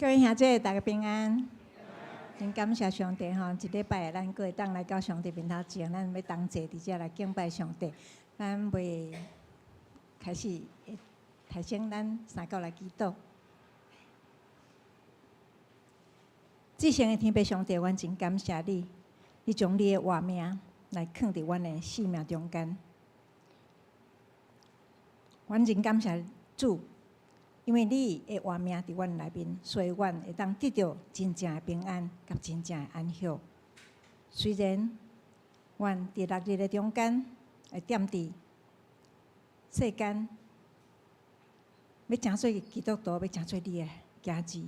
各位兄姐，大家平安。真感謝上帝吼，這禮拜咱閣會當來到上帝面頭前，咱欲同齊佇遮來敬拜上帝。咱未開始，頭先咱三九來祈禱。至聖的天父上帝，阮真感謝你，你將你的活命來囥佇阮的生命中間。阮真感謝主。因為你的活命佇阮內面，所以阮會當得著真正的平安佮真正的安息。雖然阮佇六日的中間會踮佇世間，欲成做基督徒，欲成做你的囝兒，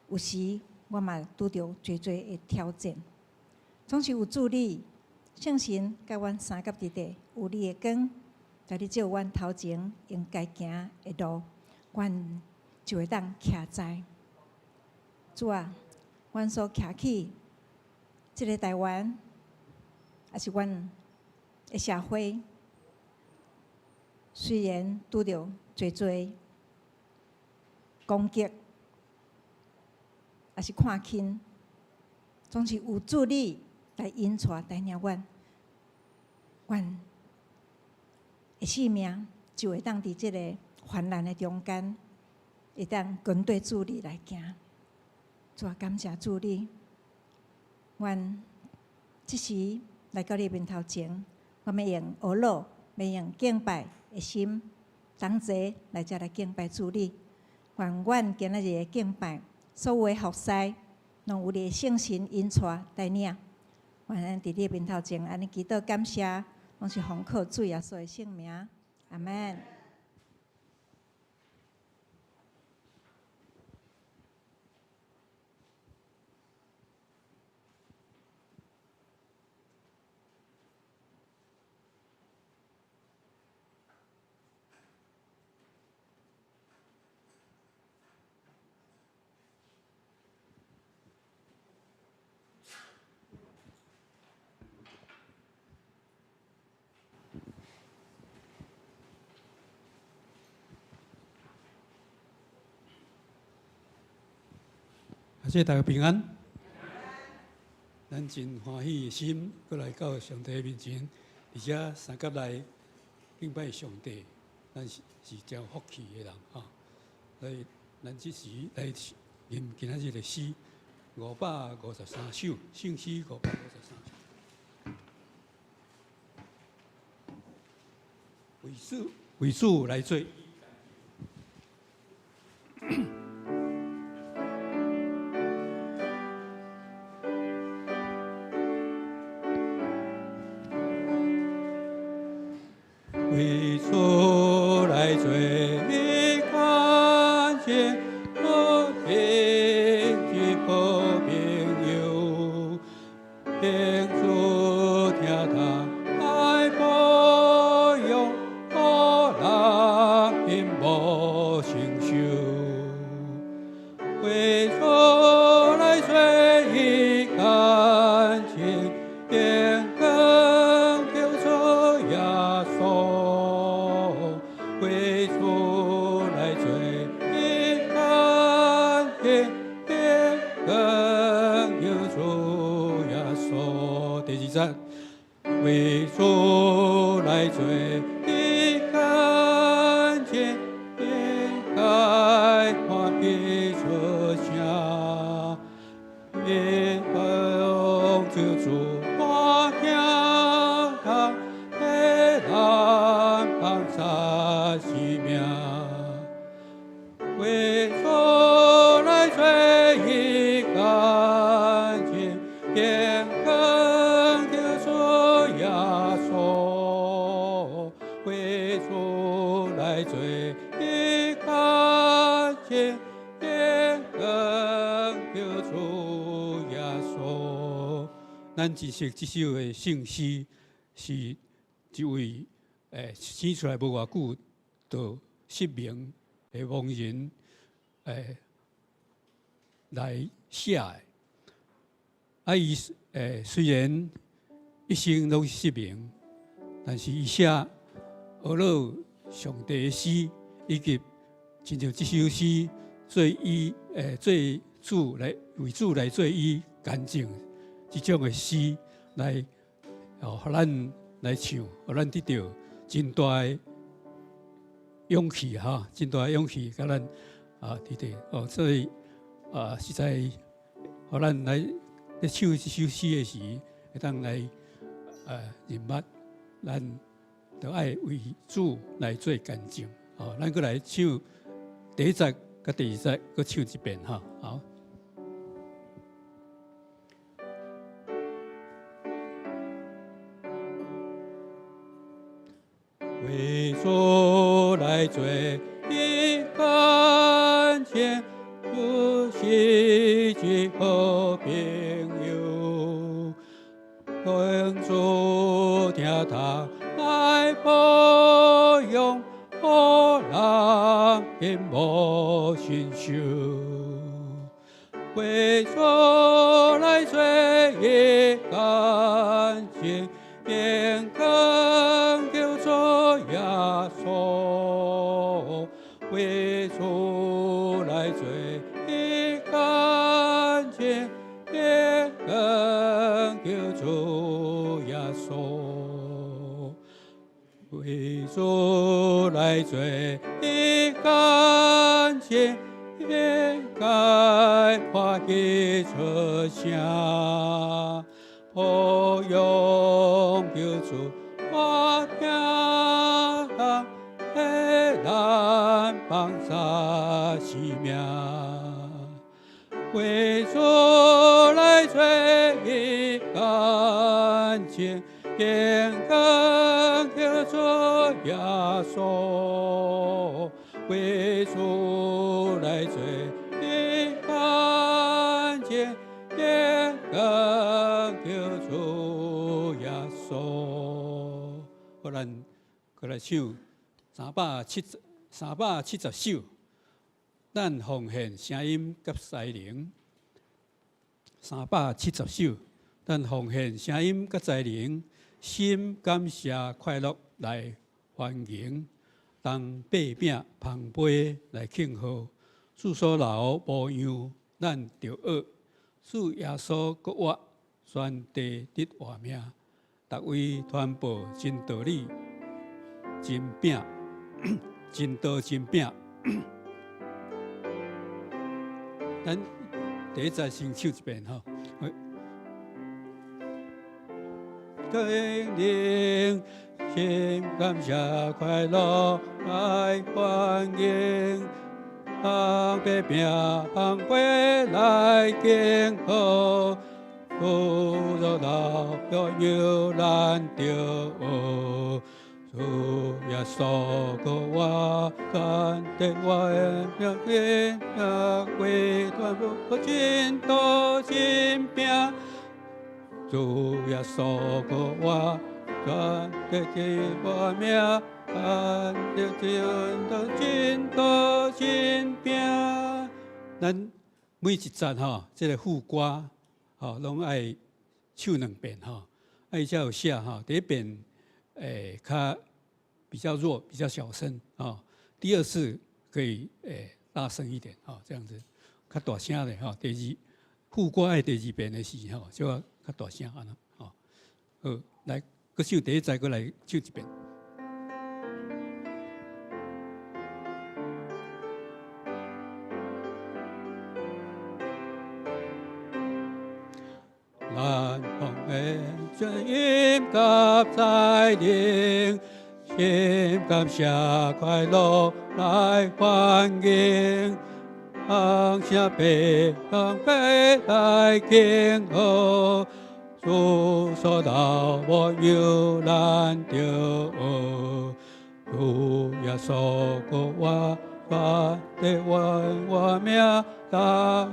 有時我嘛拄著濟濟的挑戰。總是有主你聖神佮阮相佮佇咧，有你的光，來咧照阮頭前應該行的路。阮就會當徛在。主啊，阮所徛起這个台灣，抑是阮的社會，雖然拄著濟濟攻擊，抑是看輕，總是有主你來引帶帶領阮，阮的生命就會當佇這个患難的中間，會當跟綴主你來行。主啊，感謝主你，阮這時來到你面頭前，我欲用呵咾，欲用敬拜的心，同齊來遮來敬拜主你。願阮今仔日的敬拜，所有的服侍，攏有你的聖神引帶帶領。願咱佇你面頭前，按呢祈禱感謝，攏是奉靠主耶穌的聖名。阿門。謝謝大家平安。咱真歡喜的心，閣來到上帝面前，而且相佮來敬拜上帝。咱是真有福氣的人吼，所以咱這時來吟今仔日的詩553首，聖詩553首。為主為主來做。為主來做看見，和平及好朋友，天主聽他愛保佑，予人無承受。為主來做看見，變更叫做耶穌。為主來做看見，變更叫做耶穌。第二節，為主來做看見，應該歡喜出聲，因奉救主我聽他的人放下生命。為主來做看見，變更叫做耶穌。為主來做看見，變更叫做耶穌。咱認識這首的聖詩，是一位生出來無偌久就失明的盲人來寫的。啊，伊雖然一生攏失明，但是伊寫呵咾上帝的詩，以及親像這首詩做伊的做主來為主來做伊見證，這種的詩來哦，予咱來唱，予咱得著真大的勇氣哈，真大的勇氣，共咱啊，佇佇哦，所以啊，實在予咱來咧唱這首詩的時，會當來認捌，咱著愛為主來做見證。哦，咱閣來唱第一節佮第二節，閣唱一遍哈，好。為主來做伊見證，主是一好朋友，願主聽他來保養，予人心無承受。為主來做伊見證，健康叫做耶穌，為主來做伊見證，健康叫做耶穌，為主來做伊見證，應該歡喜出聲。保養求主我聽人，予咱放下生命，為主來做伊見證，健康叫做耶穌，為主來做伊見證，健康叫做耶穌。好，咱閣來唱370首，咱奉獻聲音佮才能。370首，咱奉獻聲音佮才能，心感謝快樂來歡迎，當擘餅捧杯來慶賀，主所留模樣，咱著學。主耶穌閣活，全地得活命，逐位傳播真道理、真餅、真道真餅。咱第一節先唱一遍吼。靈，心感謝快樂來歡迎，當擘餅捧杯來慶賀，主所留模樣咱著學，主耶穌閣活，全地活命，為傳播真道真餅。主耶穌閣活，全地活命，全地真道真道真餅。咱每一節吼，這个副歌吼，攏愛唱兩遍吼，愛才有寫吼。第一遍較比較弱，比較小聲啊。第二次可以大聲一點吼，這樣子較大聲咧吼。第二副歌愛第二遍的時吼，就較大聲按呢吼。好，來，閣唱第一節，閣來唱一遍。咱奉獻聲音佮才能，心感謝快樂來歡迎，當聲擘捧杯來慶賀，主所留模樣咱著學，主耶穌閣活，全地活命，逐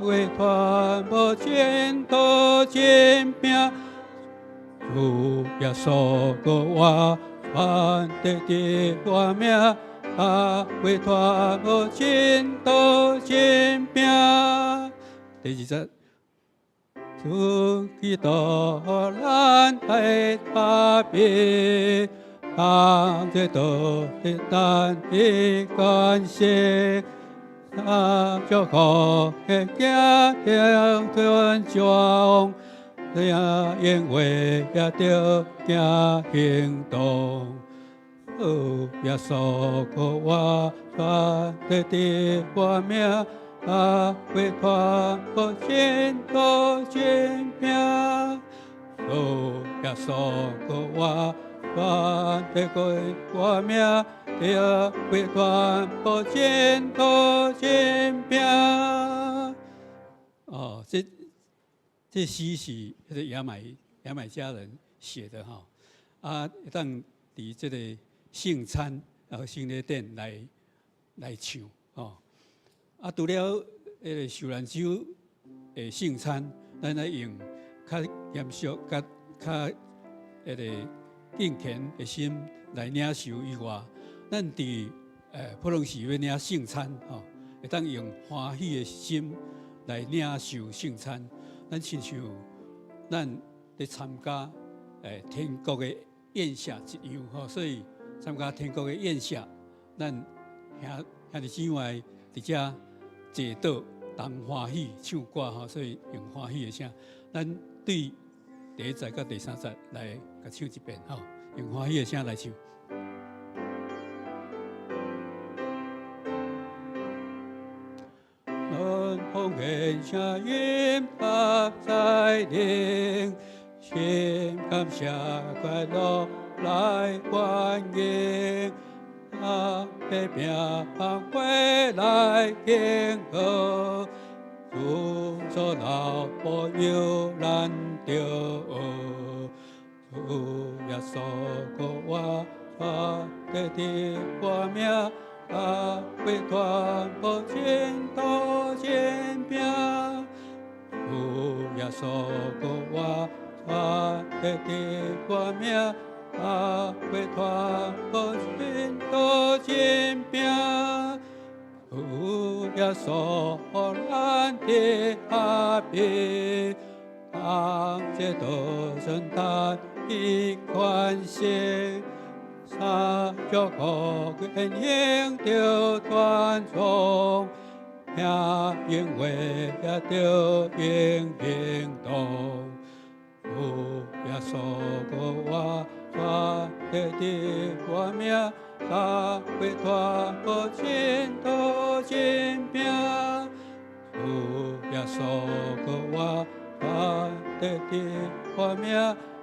位傳播真道真餅，主耶穌閣活，全地得活命，逐位傳播真道真餅。第二節，主基督咱愛打拼，當這道的咱的感謝，三祝福的行著团壮，听应话也著行行动。主耶稣予我传的的活命，大卫传播真道真命。主耶稣予我传的过活命，大卫传播真道真命。哦，這詩是彼个牙買加人寫的吼，啊，會當佇這個聖餐然後聖禮典來唱吼。啊，除了彼個受難週的聖餐，咱愛用較嚴肅、較彼個敬虔的心來領受以外，咱佇普通時欲領聖餐吼，會當用歡喜的心來領受聖餐。咱親像咱佇參加天國的宴席一樣吼，所以參加天國的宴席，咱兄弟姊妹佇遮坐倒同歡喜唱歌吼，所以用歡喜的聲。咱對第一節佮第三節來共唱一遍吼，用歡喜的聲來唱。咱奉獻聲音合在靈，心感謝快樂來歡迎，大家平安回來慶賀，主所老保佑咱著，主耶穌予我傳的的活命。大衛傳播真道真命，主耶穌予我傳的的活命，大衛傳播真道真命，主耶穌咱的阿爸，當這道承擔的權勢。三祝福的應著傳頌，聽應話也著用行動。主耶穌予我傳的的活命，大衛傳播真道真命。主耶穌予我傳的的活命。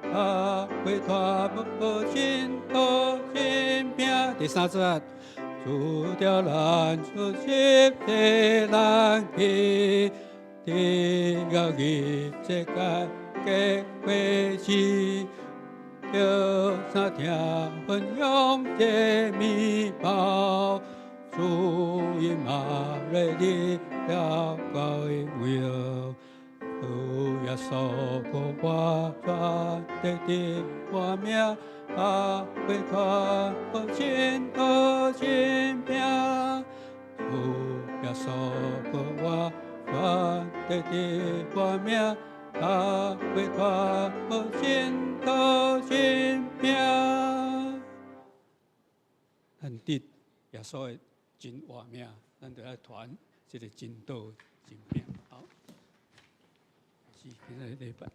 大衛傳播真道真命。第三節，主叫咱出席的人去，地獄的世界的火子，叫三聽分享這麵包，主以馬內利了高榮耀。主耶穌予我傳的的活命，大衛傳播真道真命。主耶穌予我傳的的活命，大衛傳播真道真命。咱得耶穌的真活命，咱就愛傳這個真道真命。好。是，今仔日禮拜。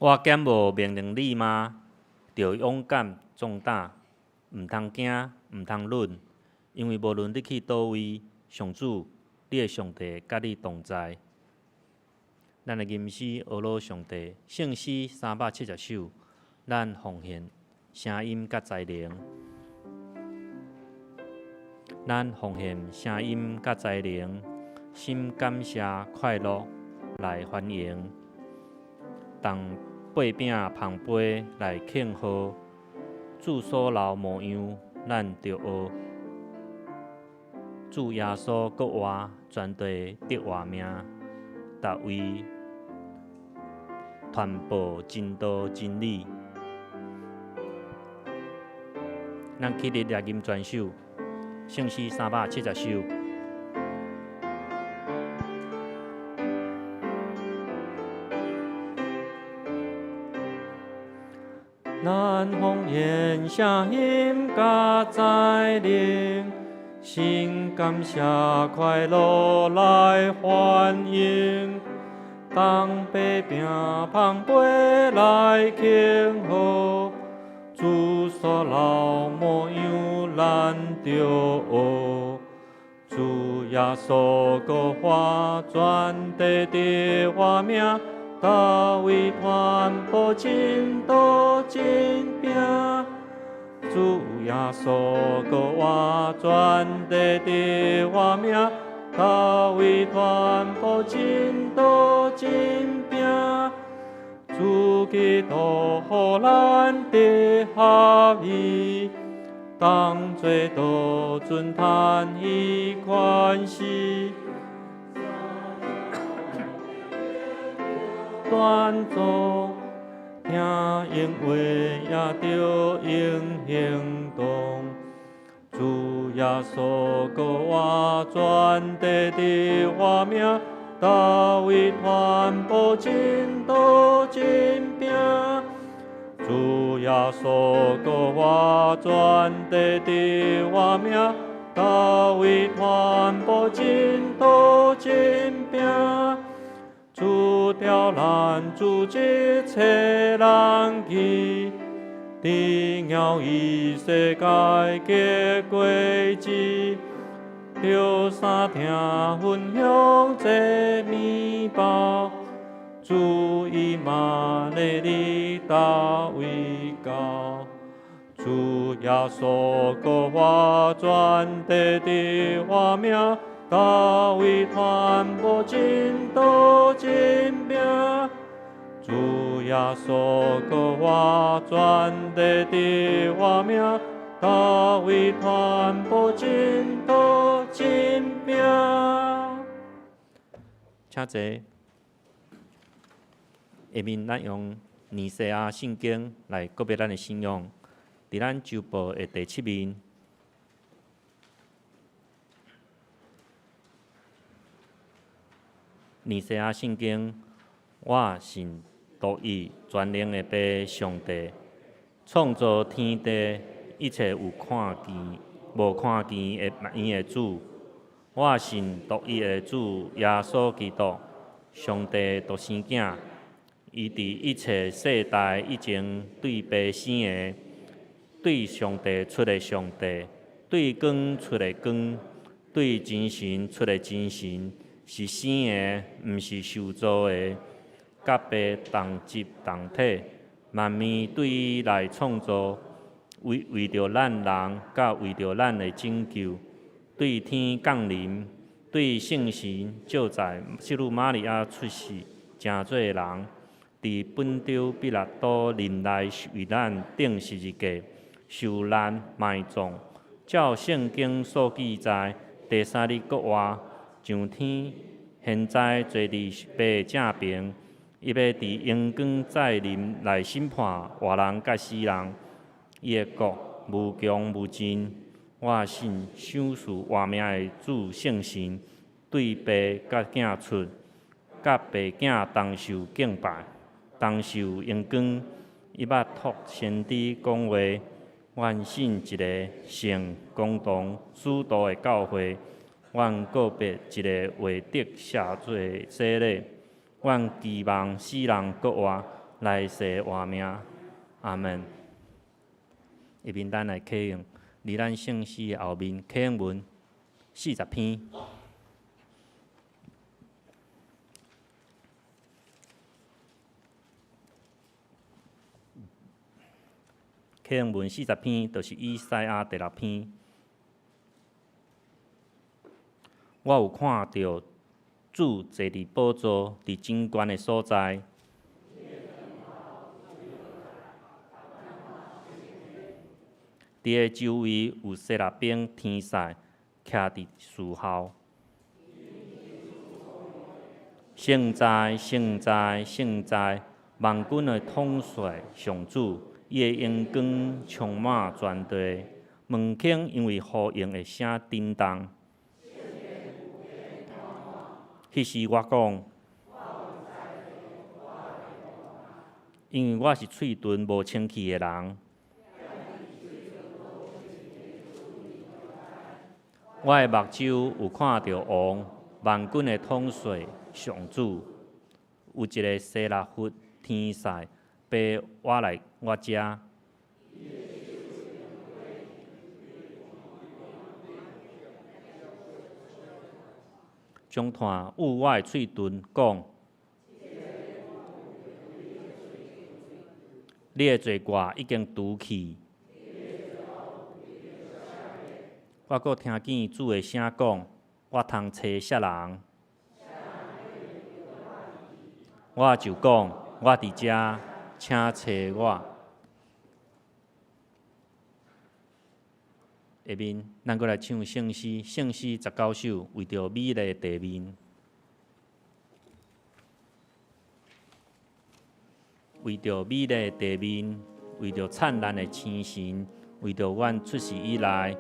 我敢無命令你嗎？著勇敢壯膽，毋通驚，毋通慄，因為無論你去佗位，上主你的上帝佮你同在。咱的吟詩呵咾上帝，聖詩370首，咱奉獻聲音佮才能。咱奉獻聲音佮才能，心感謝快樂來歡迎，同擘餅捧杯來慶賀，主所留模樣，咱著學。主耶穌閣活，全地得活命，逐位傳播真道真理。咱起立來吟全首，聖詩370首。咱奉獻聲音佮才能，心感謝快樂來歡迎，同擘餅捧杯來慶賀，主所留模樣咱著學。主耶穌閣活，全地得活命，逐位傳播真道真餅。主耶穌閣活，全地得活命，逐位傳播真道真餅。主基督予咱得合一，當做道尊嘆伊權勢。端坐，聽應話也著用行動。主耶穌閣活，全地得活命，逐位傳播真道真餅。主耶穌閣活，全地得活命，逐位傳播真道真餅。主調咱主一切人去，佇鳥異世界結果子，著三聽分享這麵包，主以馬內利大衛高。主耶穌閣活，全地得活命，逐位傳播真道真餅。主耶穌閣活，全地得活命，逐位傳播真道真餅。請坐。下面咱用尼西亞聖經來告別咱的信仰，佇咱週報的第七面。尼西亞聖經，我信獨一全能的父上帝，創造天地一切有看見、無看見的萬有的主。我信獨一的主耶穌基督，上帝獨生囝，伊佇一切世代以前對父生的，對上帝出的上帝，對光出的光，對真神出的真神。是生的，毋是受造的，佮父同質同體，萬物對伊來創造，為為著咱人，佮為著咱的拯救，對天降臨，對聖神藉在聖女瑪利亞出世，成做人，佇本丟彼拉多任內為咱釘十字架，受難埋葬，照聖經所記載，第三日閣活。上天，現在坐佇父的正爿，伊欲佇榮光再臨來審判活人佮死人。伊的國無窮無盡。我信賞賜活命的主聖神，對父佮囝出，佮父囝同受敬拜，同受榮光。伊捌託先知講話，阮信一个聖公同使徒的教會。阮告別一个未得赦罪洗禮，阮期望死人復活，來世活命。阿門。下面咱來啟用，佇咱聖詩的後面啟用文40篇。啟用文40篇，就是以賽亞第六篇。我有看著主坐佇寶座，佇真懸的所在。佇伊周圍有撒拉兵天使徛佇侍候。聖哉，聖哉，聖哉！萬軍的統帥上主，伊的榮光充滿全地，門框因為呼應的聲震動。彼時我講，因為我是喙唇無清氣的人，我的目睭有看著王，萬軍的統帥上主，有一个撒拉弗天使爬我來我遮。將炭捂我的喙唇，講：你的罪過已經除去。我閣聽見主的聲講：我通揣啥人？我就講：我佇遮，請揣我。下面，咱閣來唱聖詩，聖詩19首，為著美麗的地面，為著美麗的地面，為著燦爛的星辰，為著阮出世以來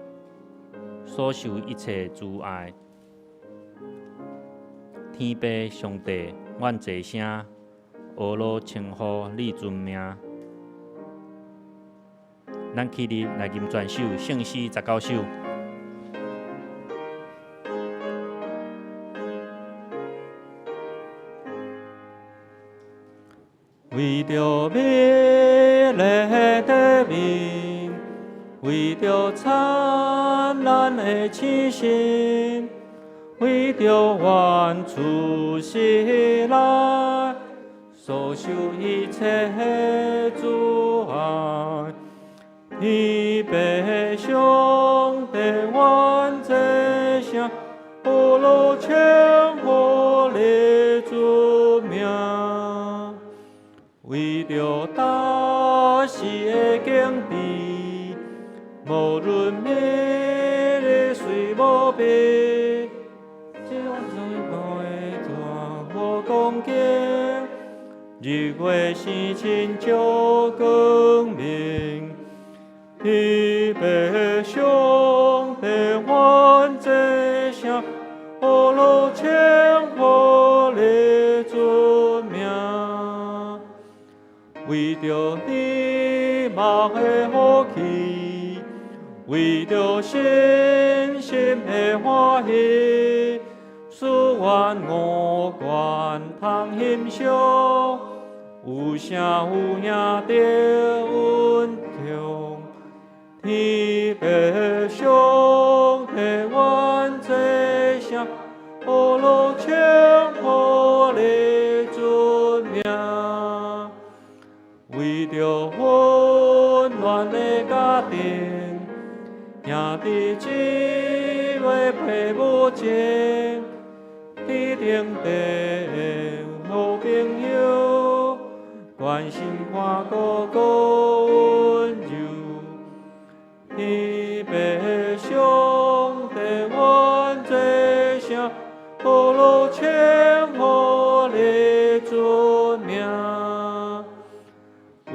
所受一切慈愛，天父上帝，阮齊聲呵咾稱呼你尊名。咱起立來吟全首聖詩19首。為著美麗的地面，為著燦爛的星辰，為著阮出世來所受一切慈愛。天父上帝，阮齊聲呵咾稱呼你尊名，為著大時的景致，無論美麗雖無比，只願最愛全無光景，日月星辰照光明。天父上帝，阮齊聲呵咾稱呼你尊名，為著你目的福氣，為著信心的歡喜，使阮五官通欣賞，有聲有影得恩寵。天父上帝，阮齊聲呵咾稱呼你尊名，為著溫暖的家庭，兄弟姊妹陪母情，天頂的好朋友，關心看顧閣溫柔。天父上帝，阮齊聲呵咾稱呼你尊名，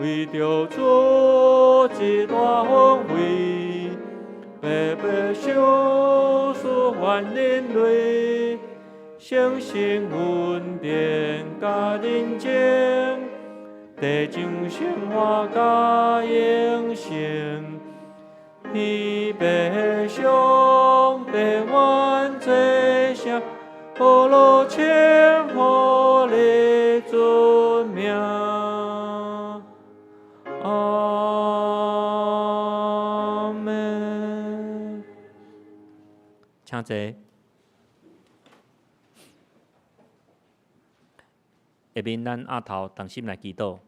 為著主一大恩惠，白白賞賜還人類，誠心恩典佮人情，地上生活佮永生。天父上帝，阮齊聲呵咾稱呼你尊名。請坐。下面咱阿頭同心來祈禱。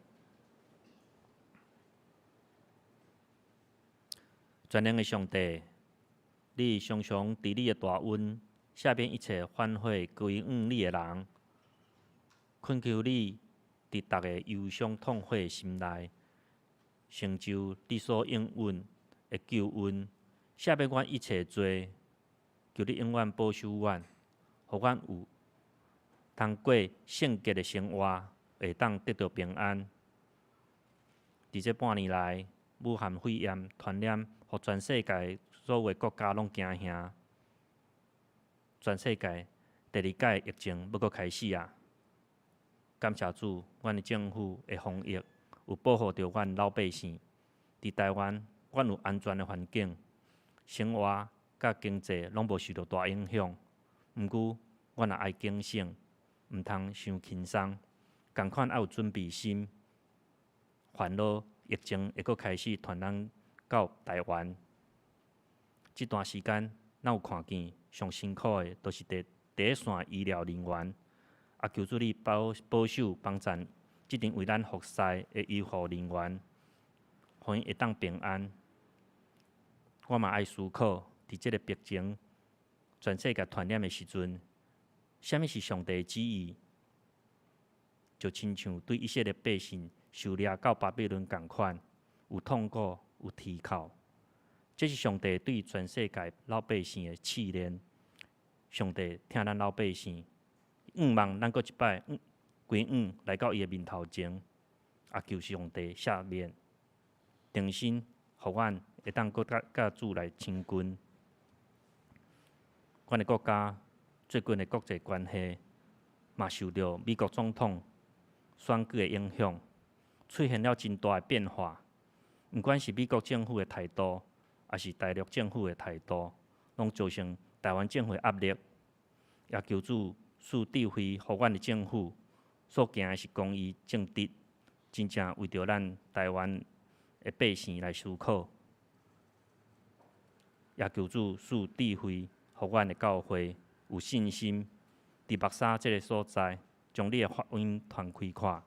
全能的上帝，你常常佇你的大恩赦免一切反悔歸向你的人，懇求你佇逐个憂傷痛悔的心內，成就你所應允的救恩，赦免阮一切罪，求你永遠保守阮，予阮有通過聖潔的生活，會當得著平安。佇這半年來，武漢肺炎傳染，予全世界所有的國家攏驚嚇。全世界第二擺疫情欲閣開始啊！感謝主，阮的政府的防疫有保護著阮老百姓。佇台灣，阮有安全的環境，生活佮經濟攏無受著大影響。毋過，阮也愛警醒，毋通傷輕鬆，仝款愛有準備心，煩惱疫情會閣開始傳染到台灣。這段時間，咱有看見上辛苦的，就是佇第一線醫療人員，啊，求主你保保守幫贊這陣為咱服侍的醫護人員，予𪜶會當平安。我嘛愛思考，佇這个疫情全世界傳染的時陣，啥物是上帝的旨意？就親像對以色列百姓受掠到巴比倫仝款，有痛苦，有啼哭。這是上帝對全世界老百姓的試煉。上帝疼咱老百姓，向望咱閣一擺歸向來到伊的面頭前，啊，求上帝赦免，重新予阮會當閣佮佮主來親近。阮的國家最近的國際關係嘛受著美國總統選舉的影響，出現了真大的變化。毋管是美國政府的態度，抑是大陸政府的態度，攏造成台灣政府的壓力。也求主賜智慧，予阮的政府所行的是公義正直，真正為著咱台灣的百姓來思考。也求主賜智慧，予阮的教會有信心，佇目沙這个所在，將你的福音傳開看，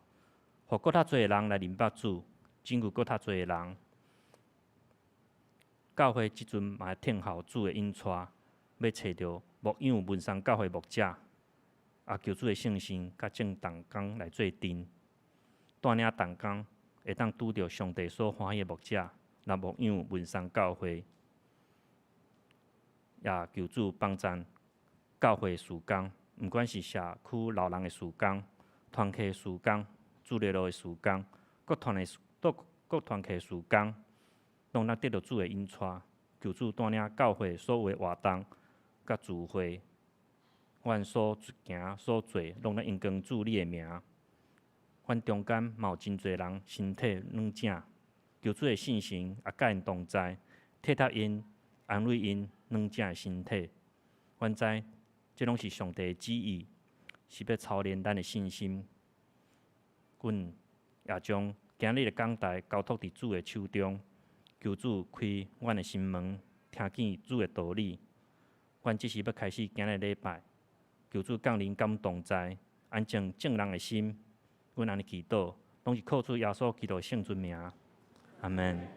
予閣較濟的人來認捌主，拯救閣較濟的人。教會這陣嘛會聽候主的引帶，欲揣著牧養文山教會牧者，啊，求主的聖神佮眾同工來做陣，帶領同工會當拄著上帝所歡喜的牧者來牧養文山教會，也求主幫贊教會事工，毋管是社區老人的事工、團契事工、主日學的事工、各團的各各團契事工，攏咱得著主的引帶，求主帶領教會所有的活動佮聚會，阮所行所做，攏咧榮光主你的名。阮中間嘛有真濟人身體軟正，求主的聖神也佮𪜶同在，體貼𪜶，安慰𪜶軟正的身體。阮知這攏是上帝的旨意，是欲操練咱的信心。阮也將今日的講台交託佇主的手中，求主開阮的心門，聽見主的道理。阮這時欲開始今日禮拜，求主降臨佮同在，安靜眾人的心。阮按呢祈禱，攏是靠主耶穌基督的聖尊名。阿門。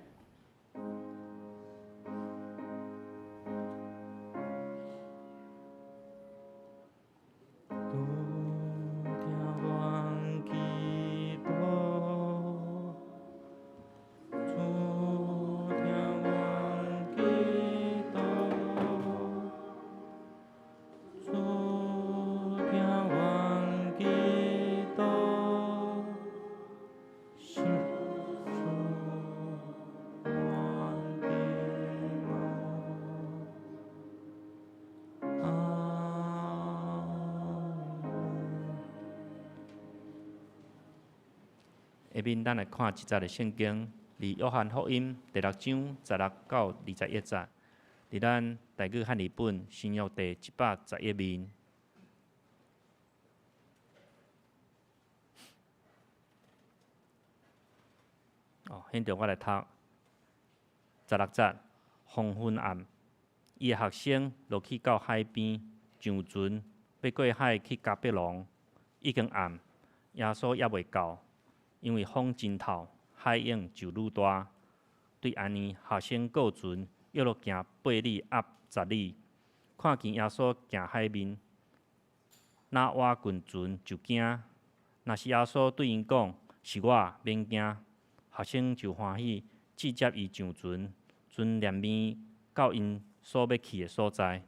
下面咱來看一節的聖經，佇約翰福音第六章十六到二十一節，佇咱台語漢譯本新約第111面。哦，現在我來讀十六節，黃昏暗，伊的學生落去到海邊，上船欲過海去迦百農。已經暗，耶穌猶未到，因為風真透，海湧就愈大。對按呢，學生過船，約落行8里抑10里，看見耶穌行海面，若倚近船就驚。若是耶穌對𪜶講：是我，免驚。學生就歡喜，直接伊上船，船連面到𪜶所欲去的所在。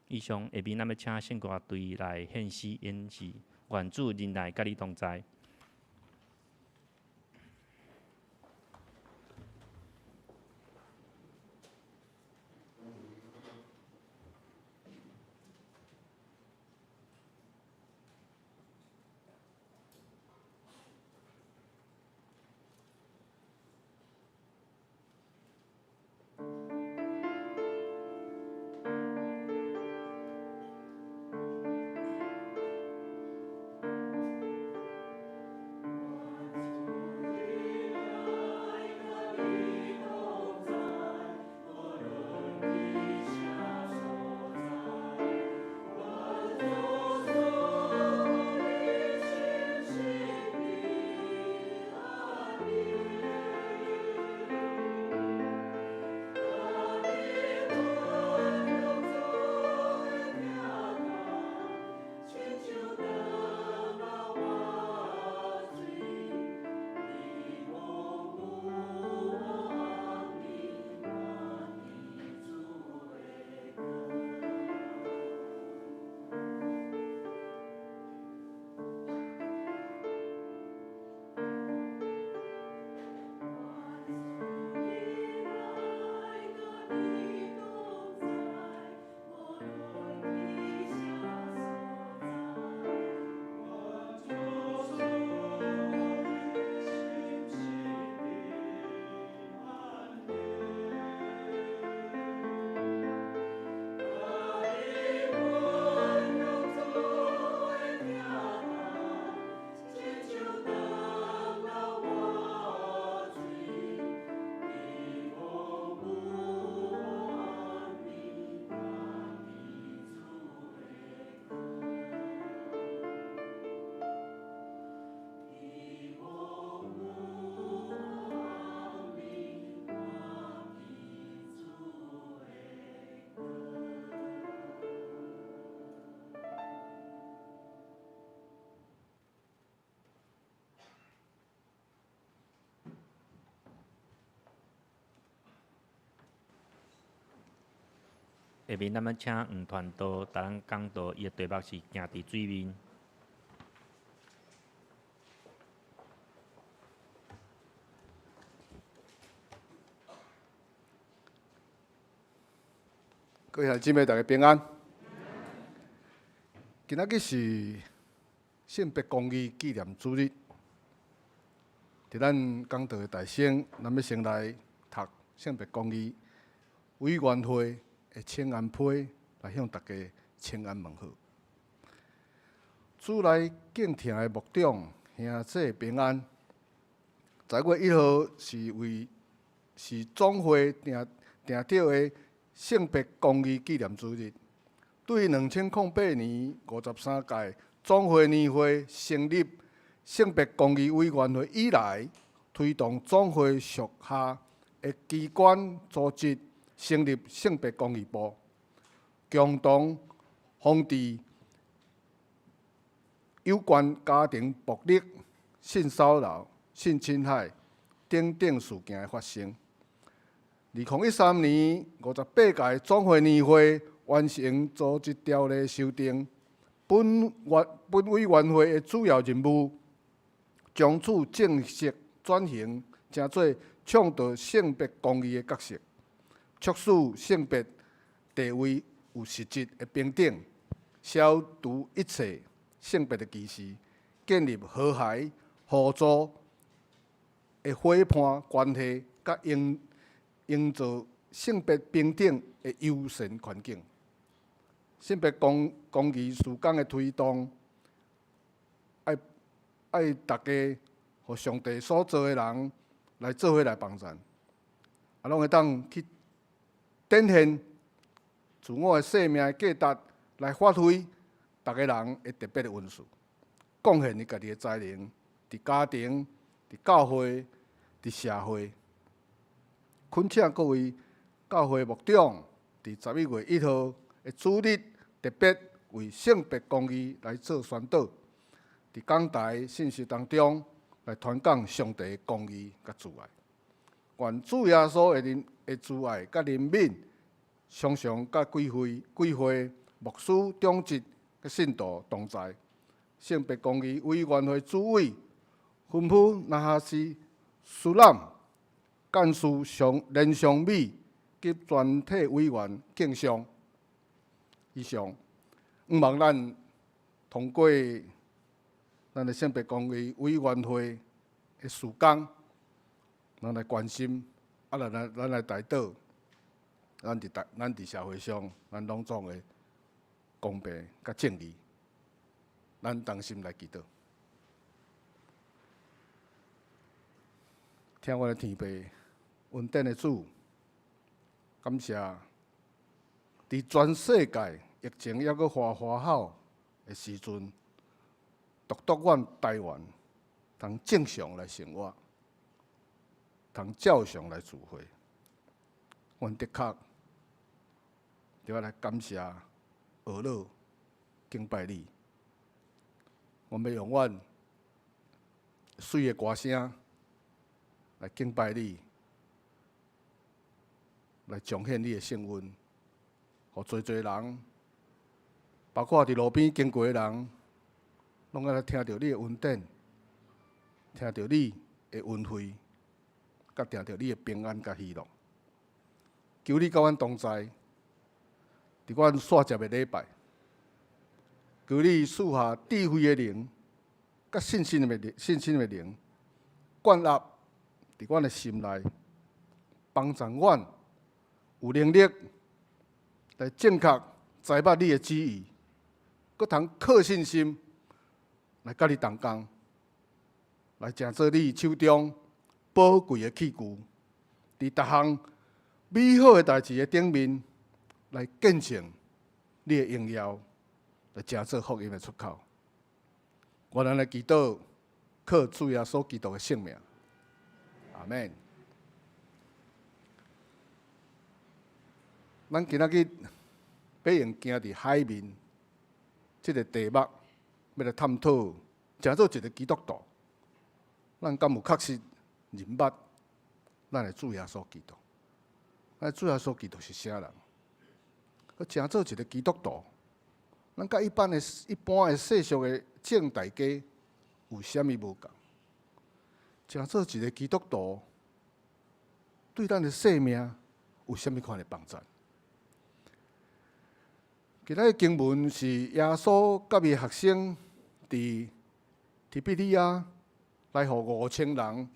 以上，下面咱欲請聖歌隊來獻詩演示，願主仁愛佮你同在。下面咱欲請黃傳道共咱講道，伊的題目是行佇水面。各位兄弟姊妹，大家平安。今仔日是性別公義紀念主日，佇咱講道的大先，咱欲先來讀性別公義委員會的請安批，來向大家請安問好。主內敬疼的牧長兄姊平安。10月1號是為是總會定定著的性別公義紀念主日。對2008年53屆總會年會成立性別公義委員會以來，推動總會屬下的機關組織成立性別公義部，共同防治有關家庭暴力、性騷擾、性侵害等等事件的發生。2013年58屆總會年會完成組織條例修訂，本委員會的主要任務，從此正式轉型，成做倡導性別公義的角色，促使性別地位有實質的平等，消除一切性別的歧視，建立和諧互助的夥伴關係，佮營造性別平等的友善環境。性別公義事工的推動，愛大家予上帝所造的人來做伙來幫贊，攏會當去展現自我的生命的價值來發揮逐个人的特別的恩賜，貢獻伊家己的才能，佇家庭、佇教會、佇社會。懇請各位教會牧長，佇11月1號的主日，特別為性別公義來做宣導，佇講台信息當中來傳講上帝的公義佮慈愛。願主耶穌的恩的慈愛佮憐憫，常常佮貴會貴會牧師長執佮信徒同在。性別公義委員會主委吩咐那哈斯蘇南幹事上連尚美及全體委員敬上。以上，向望咱通過咱的性別公義委員會的事工，咱來關心，啊，咱來代禱，咱佇社會上，咱攏總會公平佮正義，咱同心來祈禱。聽阮的天父，恩典的主，感謝佇全世界疫情猶閣嘩嘩吼的時陣，獨獨阮台灣通正常來生活，通照常來聚會，阮的確著愛來感謝、學樂、敬拜你。阮欲用阮媠的歌聲來敬拜你，來彰顯你的聖恩，予濟濟人，包括佇路邊經過的人，攏愛來聽著你的恩典，聽著你的恩惠，佮聽著你的平安佮喜樂。求你佮阮同在，佇阮煞接的禮拜，求你賜下智慧的靈，佮信心的靈，灌入佇阮的心內，幫助阮有能力來正確知捌你的旨意，閣通靠信心來佮你同工，來成做你手中寶貴的器具，佇逐項美好的代誌的頂面來見證你的榮耀，來成做福音的出口。我咱來祈禱，靠主耶穌基督的聖名，阿們。咱今仔日欲用行佇海面這个題目，欲來探討，成做一个基督徒，咱敢有確實認捌咱的主耶穌基督？咱主耶穌基督是啥人？閣成做一个基督徒，咱佮一般的世俗的眾大家有啥物無仝？成做一个基督徒，對咱的生命有啥物款的幫助？今仔日經文是耶穌佮伊學生佇提比利亞來予5000人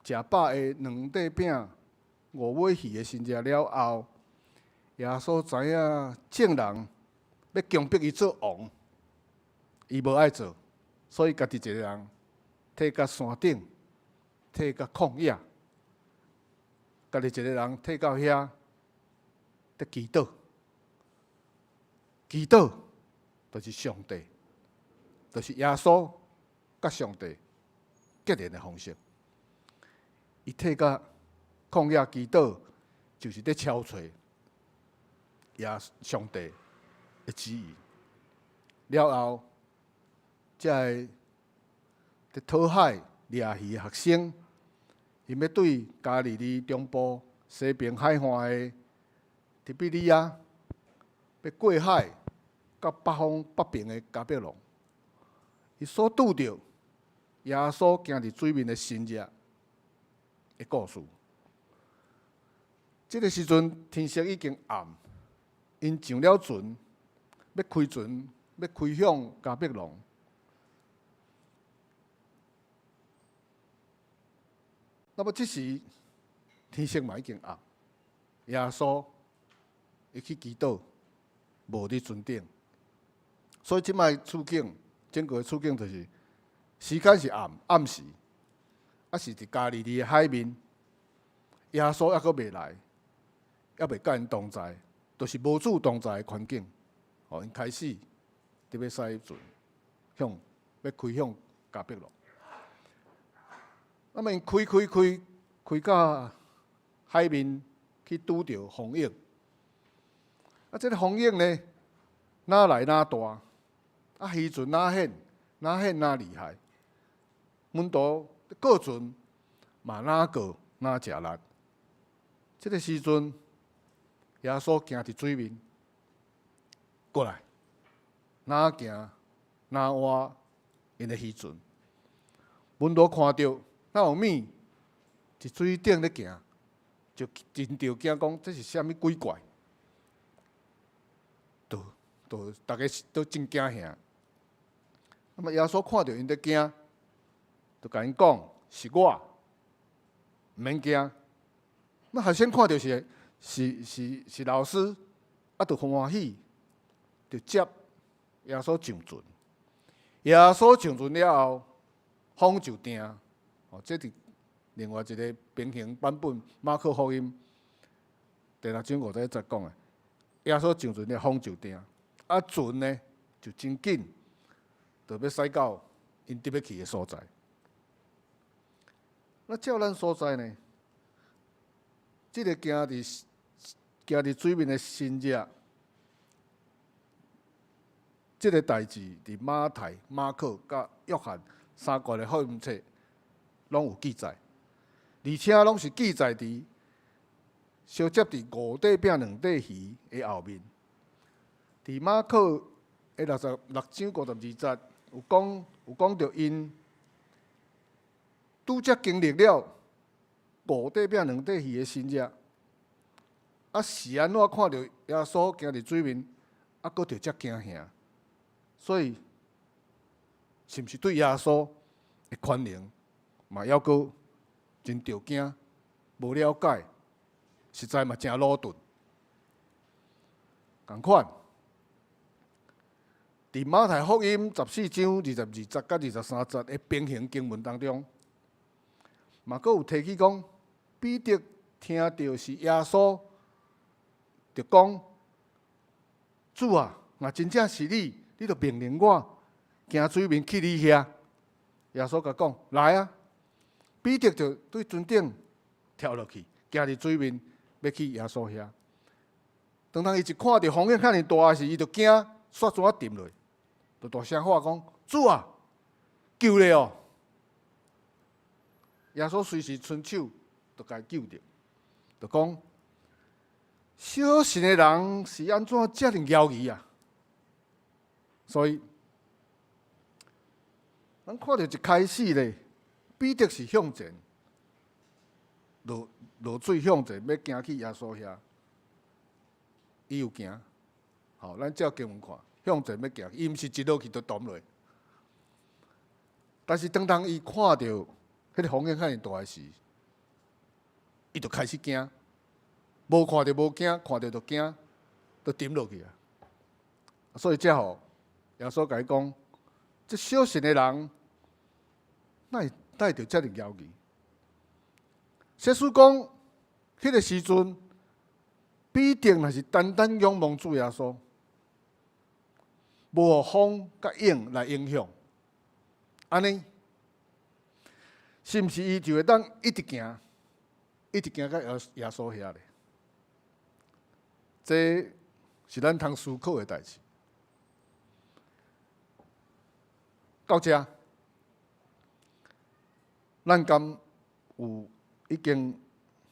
食飽的兩塊餅五尾魚的神跡了後，耶穌知影眾人欲強迫伊做王，伊無愛做，所以家己一个人退到山頂，退到曠野，家己一个人退到遐佇祈禱。祈禱就是上帝，就是耶穌佮上帝結連的方式。伊退到曠野祈禱，就是佇敲揣耶上帝的旨意。了後，這个佇討海掠魚的學生，𪜶欲對加利利中部西爿海岸的提比利亞，欲過海到北方北爿的迦百農，伊所拄著耶穌行佇水面的神跡的故事。這个時陣天色已經暗，𪜶上了船，欲開船，欲開向迦百農。那麼這時天色嘛已經暗，耶穌伊去祈禱，無佇船頂，所以這擺處境，整個處境就是時間是暗暗時，啊是佇加利利的海面，耶穌猶閣未來，猶未佮𪜶同在，就是無主同在的環境。哦，𪜶開始佇欲駛船向欲開向迦百農。那麼𪜶開開開開到海面去拄著風湧。啊，這个風湧呢，若來若大，啊，漁船若險，若險若厲害。門徒過船嘛，若過若食力。這个時陣，耶穌行佇水面過來，若行若倚𪜶的漁船。門徒看著，若有物佇水頂咧行，就真著驚，講這是啥物鬼怪？就就逐家都真驚嚇。那麼耶穌看著𪜶咧驚，就共𪜶講：是我，毋免驚。那學生看著是是是是老師，啊，就歡喜，就接耶穌上船。耶穌上船了後，風就定。哦，這佇另外一個平行版本，馬可福音第六章五十一節講的。耶穌上船了，風就定，啊，船呢就真緊，就欲駛到𪜶佇欲去的所在。那照咱所在呢？這个行佇水面的神跡，這个代誌佇馬太、馬可佮約翰三個的福音冊攏有記載，而且攏是記載佇相接佇五塊餅兩塊魚的後面。佇馬可的66章52節有講有講著𪜶拄才經歷了五塊餅兩塊魚的神跡，啊是按怎看著耶穌行佇水面，啊閣著遮驚嚇，所以是毋是對耶穌的權能嘛猶閣真著驚，無了解，實在嘛誠魯鈍。仝款，佇馬太福音14章22節佮23節的平行經文當中，嘛閣有提起講，彼得聽著是耶穌，就講：主啊，若真正是你，你就命令我行水面去你遐。耶穌共講：來啊！彼得就對船頂跳落去，行佇水面，欲去耶穌遐。當當伊一看著風湧遐爾大時，伊就驚，煞怎沉落，就大聲喊講：主啊，救咧哦！耶穌隨時伸手就共伊救著，就講：小信的人是按怎遮爾猶疑啊？所以，咱看著一開始咧，彼得是向前落落水向前，欲行去耶穌遐，伊有行。吼，咱照經文看，向前欲行，伊毋是一落去就沉落。但是當當伊看著彼个風湧遐爾大時，伊就開始驚。無看著無驚，看著就驚，就沉落去啊。所以才予耶穌共伊講：這小信的人，哪會哪會著遮爾猶疑？假使講，彼个時陣，彼得若是單單仰望主耶穌，無予風佮湧來影響，按呢，是毋是伊就會當一直行，一直行到耶耶穌遐咧？這是咱通思考的代誌。到這，咱敢有已經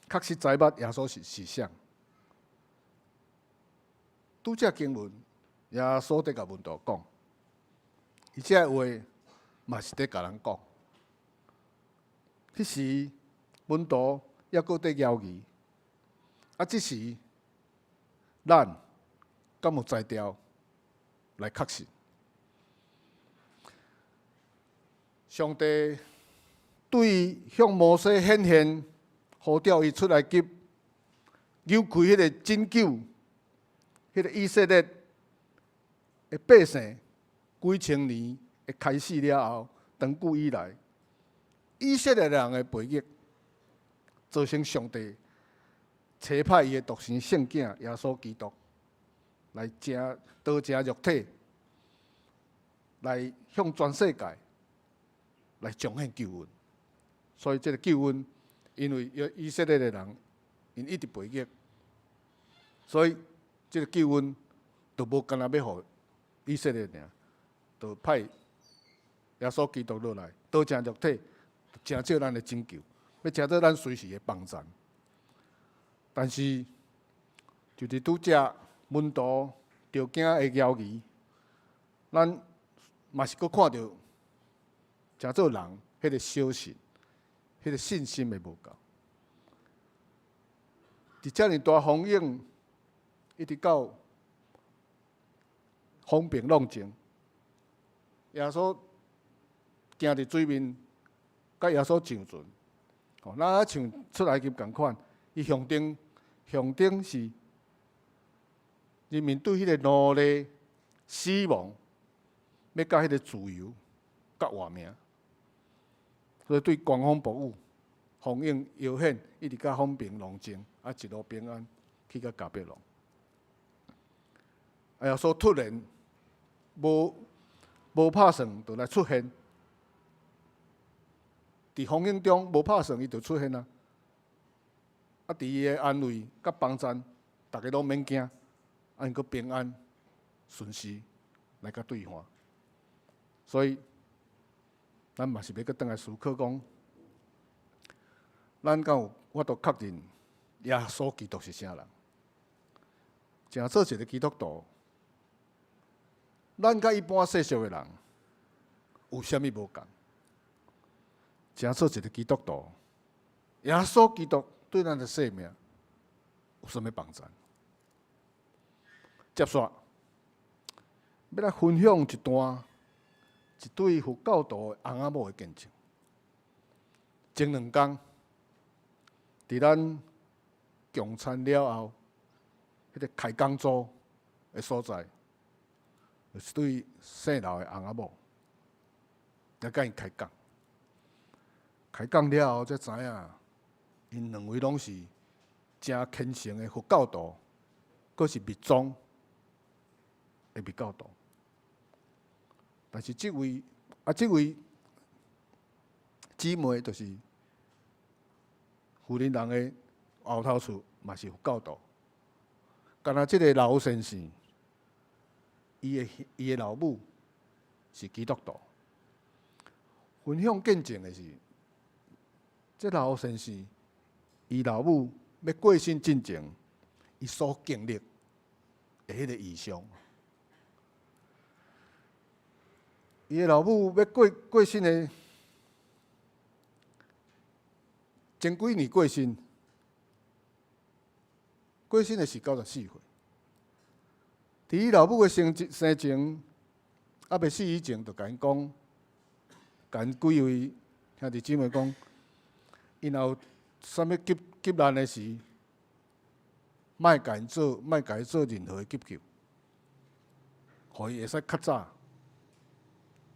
確實知捌耶穌是是啥？拄才經文，耶穌佇共門徒講，伊這个話嘛是佇共人講。彼時門徒猶閣佇猶疑，啊，這時咱敢有才調來確信？上帝對向摩西顯現，呼召伊出埃及，扭開彼个拯救，彼个以色列的百姓幾千年的開始了後，長久以來，以色列人的背逆，造成上帝差派伊的獨生聖子耶穌基督來成道成肉體，來向全世界來彰顯救恩。所以這个救恩，因為以色列的人，𪜶一直背逆，所以這个救恩就無干焦欲予以色列爾，就派耶穌基督落來，道成肉體，成做咱的拯救，欲成做咱隨時的幫贊。但是，就是拄才門徒著驚的枵魚，咱嘛是閣看著，成做人彼个小信，彼个信心的無夠。佇遮爾大風湧，一直到風平浪靜，耶穌行佇水面，佮耶穌上船。吼，咱像出埃及仝款，伊象徵象徵是人民對彼个奴隸死亡，欲到彼个自由佮活命。所以對狂風暴雨、風湧搖險，一直到風平浪靜，啊一路平安去到迦百農。啊，耶穌突然無拍算就來出現，佇風湧中無拍算，伊就出現啊！啊，佇伊的安慰佮幫贊，逐家攏免驚，啊，𪜶閣平安順時來佮對岸。所以，咱嘛是欲閣轉來思考講，咱敢有法度確認耶穌基督是啥人？成做一个基督徒，咱佮一般世俗的人有啥物無仝？成做一个基督徒，耶穌基督對咱的生命有啥物幫贊？接續欲來分享一段一對佛教徒的翁仔某的見證。前兩工，佇咱共餐了後，彼个開講座的所在，有一對姓劉的翁仔某來佮𪜶開講。開講了後，才知影，𪜶兩位攏是誠虔誠的佛教徒，閣是密宗的密教徒。但是這位啊，這位姊妹就是婦人人的後頭厝，嘛是佛教徒。敢若這个老先生，伊的老母是基督徒。分享見證的是，這老先生伊老母欲過身進前，伊所經歷的彼个異象。伊的老母欲過身的前幾年過身，過身的是94歲。佇伊老母的生前，猶未死以前，就共𪜶講，共𪜶幾位兄弟姊妹講，𪜶若有啥物急急難的時，莫共伊做任何的急救，予伊會使較早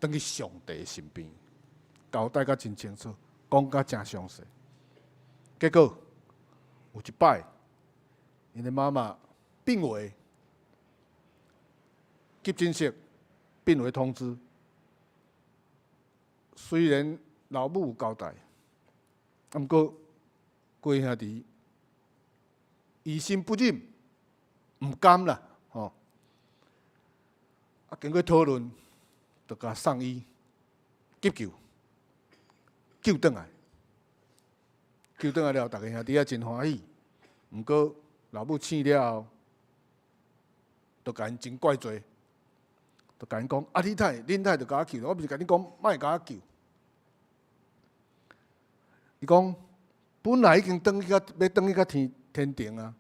轉去上帝身邊，交代甲真清楚，講甲誠詳細。結果有一擺，𪜶的媽媽病危，急診室病危通知。雖然老母有交代，啊，毋過規兄弟於心不忍，毋甘啦，吼。啊，經過討論，就共送醫急救，救轉來，救轉來了後，逐家兄弟仔真歡喜。毋過老母醒了後，就共𪜶真怪罪，就共𪜶講：啊，你太，恁太就共我救，我毋是共你講莫共我救。伊講本來已經轉去到欲轉去到天天庭啊，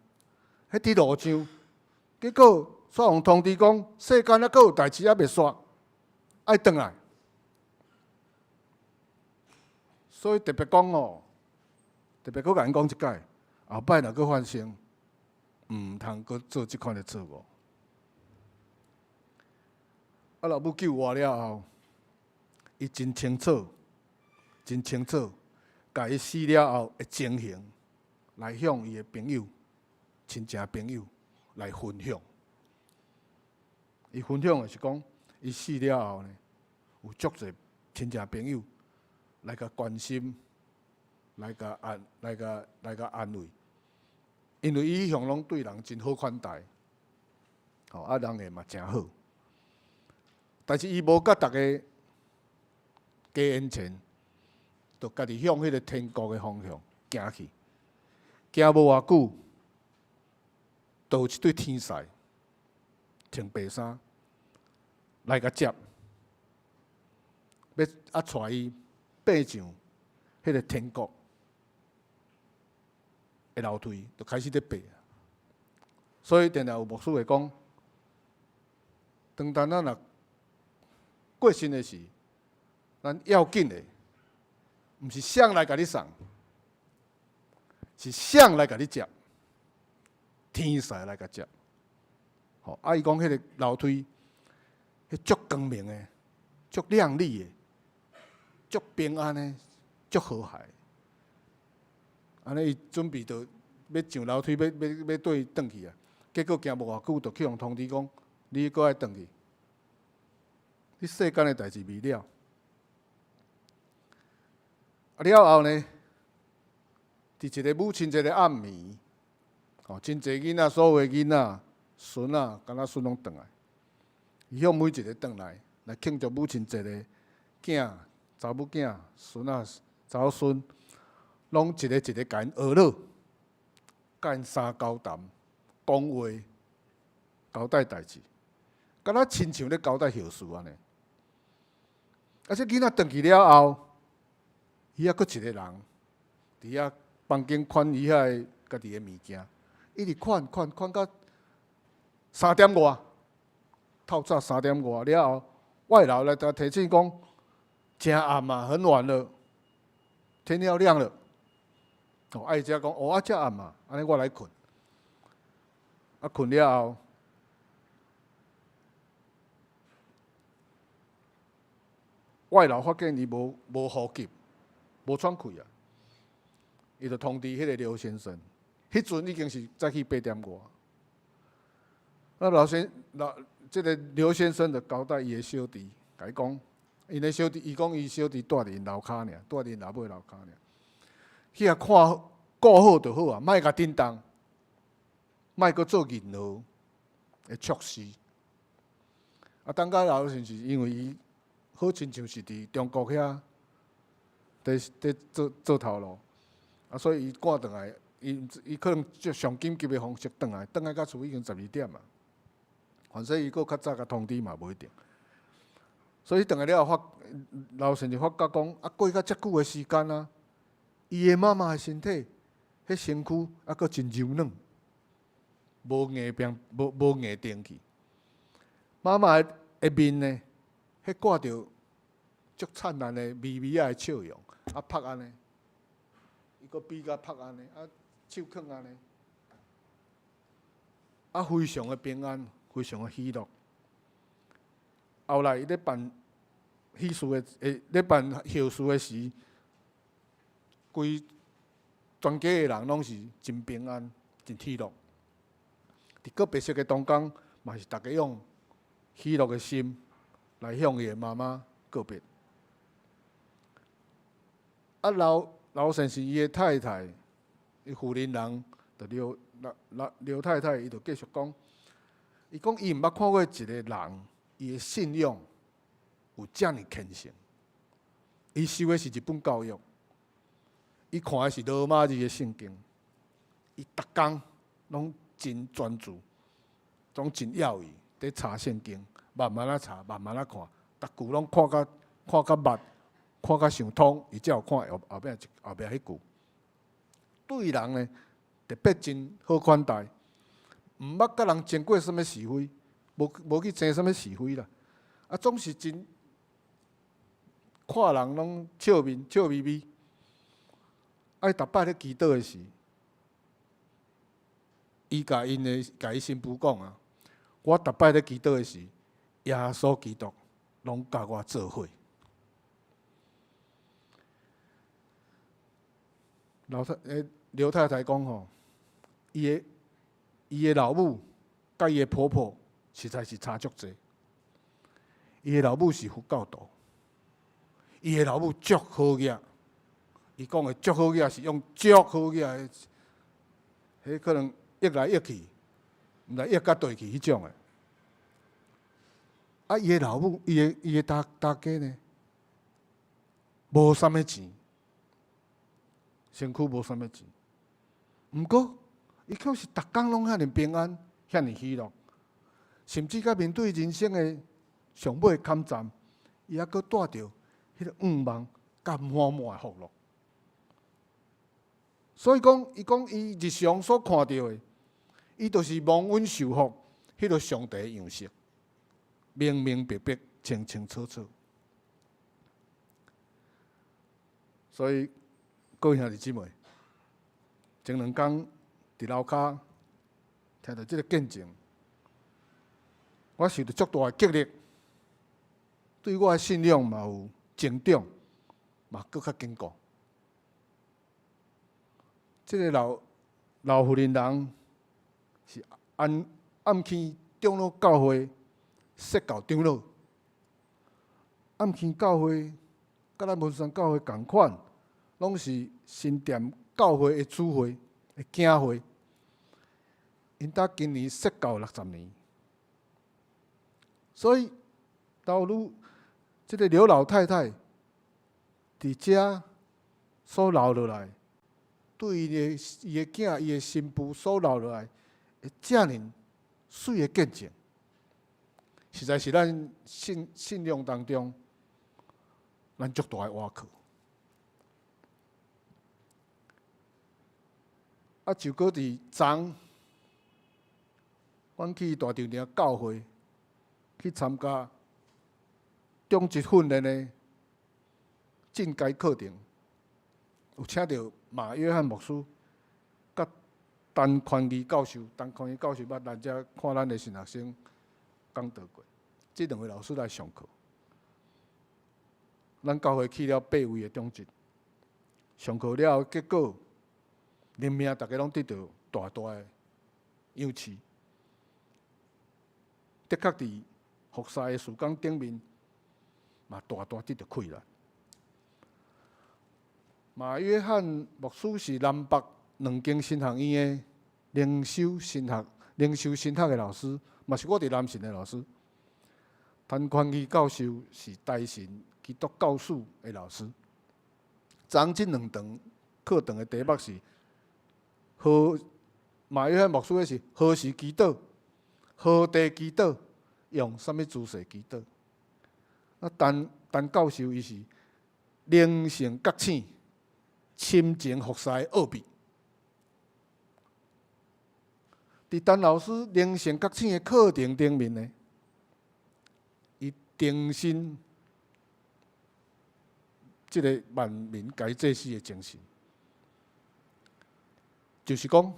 彼佇路上，結果煞予通知講世間猶閣有代誌猶未煞，愛轉來。所以特別講哦，特別閣共𪜶講一擺，後擺若閣發生，毋通閣做這款的錯誤。啊，老母救活了後，伊真清楚，真清楚，共伊死了後的情形，來向伊的朋友、親情朋友來分享。伊分享的是講，伊死了後呢，有足濟親戚朋友來共關心，來共安慰，因為伊一向攏對人真好款待，吼啊人緣嘛誠好。但是伊無佮逐家加煙錢，就家己向彼个天國的方向行去。行無偌久，就有一對天使穿白衫來共接，欲啊帶伊爬上彼个天國的樓梯，就開始咧爬。所以定定有牧師會講，當當咱若過身的時，咱要緊的，毋是誰來共你送，是誰來共你接，天使來共接。吼，啊！伊講彼个樓梯，彼足光明的，足亮麗的，足平安的，足和諧。按呢，伊準備著欲上樓梯，欲綴轉去啊！結果行無偌久，就去予通知講，你閣愛轉去。你世間的代誌未了。啊了後呢，佇一個母親節的暗暝，吼，真濟囡仔，所有的囡仔、孫仔，敢若孫攏轉來，伊向每一个轉來來慶祝母親節的囝、查某囝、孫仔、查某孫，攏一个一个共𪜶呵咾，共𪜶三交談、講話、交代代誌，敢若親像咧交代後事按呢。啊，這囡仔轉去了後，伊猶閣一个人佇遐房間款伊遐个家己的物件，一直款款款到三點外，透早三點外了後，外勞來共提醒講，誠暗啊，很晚了，天要亮了。哦，啊伊才講，哦啊遮暗啊，按呢我來睏。啊，睏了後，外勞發現伊無呼吸，無喘氣啊，伊就通知彼个劉先生。彼陣已經是早起8點外。那老先老這个劉先生就交代伊的小弟，共伊講，𪜶的小弟，伊講伊小弟蹛佇𪜶樓跤爾，蹛佇𪜶老母的樓跤爾，去遐看顧好就好啊，莫共震動，莫閣做任何的錯事。啊，等甲老先生因為伊好親像是佇中國遐，佇佇做做頭路，啊，所以伊趕轉來，伊伊可能就上緊急的方式轉來，轉來到厝已經12點啊。反正伊閣較早共通知嘛無一定。所以轉來了後發，老先生發覺講，啊過較遮久的時間啊，伊的媽媽的身體，彼身軀猶閣真柔軟，無硬變，無無硬定去。媽媽的面呢，彼掛著足燦爛的微微仔的笑容，啊拍按呢，伊閣比較拍按呢，啊手囥按呢，啊非常的平安，非常的喜樂。後來伊咧辦喜事的，咧辦後事的時，規全家的人攏是真平安、真喜樂。佇告別式的當中，嘛是逐家用喜樂的心來向伊的媽媽告別。啊，劉劉先生伊的太太，伊婦人人，就劉劉劉劉太太，伊就繼續講，伊講伊毋捌看過一個人，伊的信仰有遮爾虔誠。伊修的是日本教育，伊看的是羅馬字的聖經，伊逐工攏真專注，攏真要意佇查聖經，慢慢仔查，慢慢仔看，逐句攏看較密，看較想通，伊才有看後後壁後壁彼句。對人呢，特別真好款待，毋捌佮人爭過啥物是非，無無去爭啥物是非啦。啊，總是真看人攏笑面笑眯眯。啊，伊逐擺咧祈禱的時，伊共𪜶的共伊新婦講啊，我逐擺咧祈禱的時，耶穌基督攏共我做伙。老太劉太太講吼，伊的伊的老母佮伊的婆婆實在是差足濟。伊的老母是佛教徒，伊的老母足好額。伊講的足好額是用足好額的，彼可能吝來吝去，毋知吝甲佗去彼種的。啊，伊的老母，伊的大家呢，無啥物錢，身軀無啥物錢。毋過，伊卻是逐工攏遐爾平安，遐爾喜樂，甚至佮面對人生的上尾坎站，伊猶閣帶著彼个向望佮滿滿的福樂。所以講，伊講伊日常所看著的，伊就是蒙恩受福，彼个上帝的樣式，明明白白、清清楚楚。所以，各位兄弟姊妹，前兩工佇樓跤聽著這个見證，我受著足大的激勵，對我的信仰嘛有成長，嘛閣較堅固。這个老婦人人是暗坑長老教會設教長老，暗坑教會佮咱文山教會仝款，攏是新店教會的主會的囝會。𪜶兜今年設教60年，所以老女這个劉老太太佇遮所留落來，對伊的囝、伊的新婦所留落來的遮爾媠的見證，實在是咱信仰當中，咱足大的倚靠。啊，就閣佇昨，阮去大稻埕教會去參加長執訓練的進階課程，有請著馬約翰牧師，佮陳寬義教授，陳寬義教授捌來遮看咱的神學生講道過，這兩位老師來上課。咱教會去了八位的長執，上課了後，結果靈命逐家攏得著大大的養賜。的確佇服侍的事工頂面，嘛大大得著氣力。馬約翰牧師是南北兩間神學院的靈修神學的老師，嘛是我佇南神的老師。陳寬義教授是台神基督教史的老師。昨這兩堂課堂的題目是何馬約翰牧師的是何時祈禱、何地祈禱、用啥物姿勢祈禱。啊，陳教授伊是靈性覺醒、深情服侍的奧秘。佇陳老師靈性覺醒的課程頂面呢，伊重申這个萬民皆祭司的精神，就是講，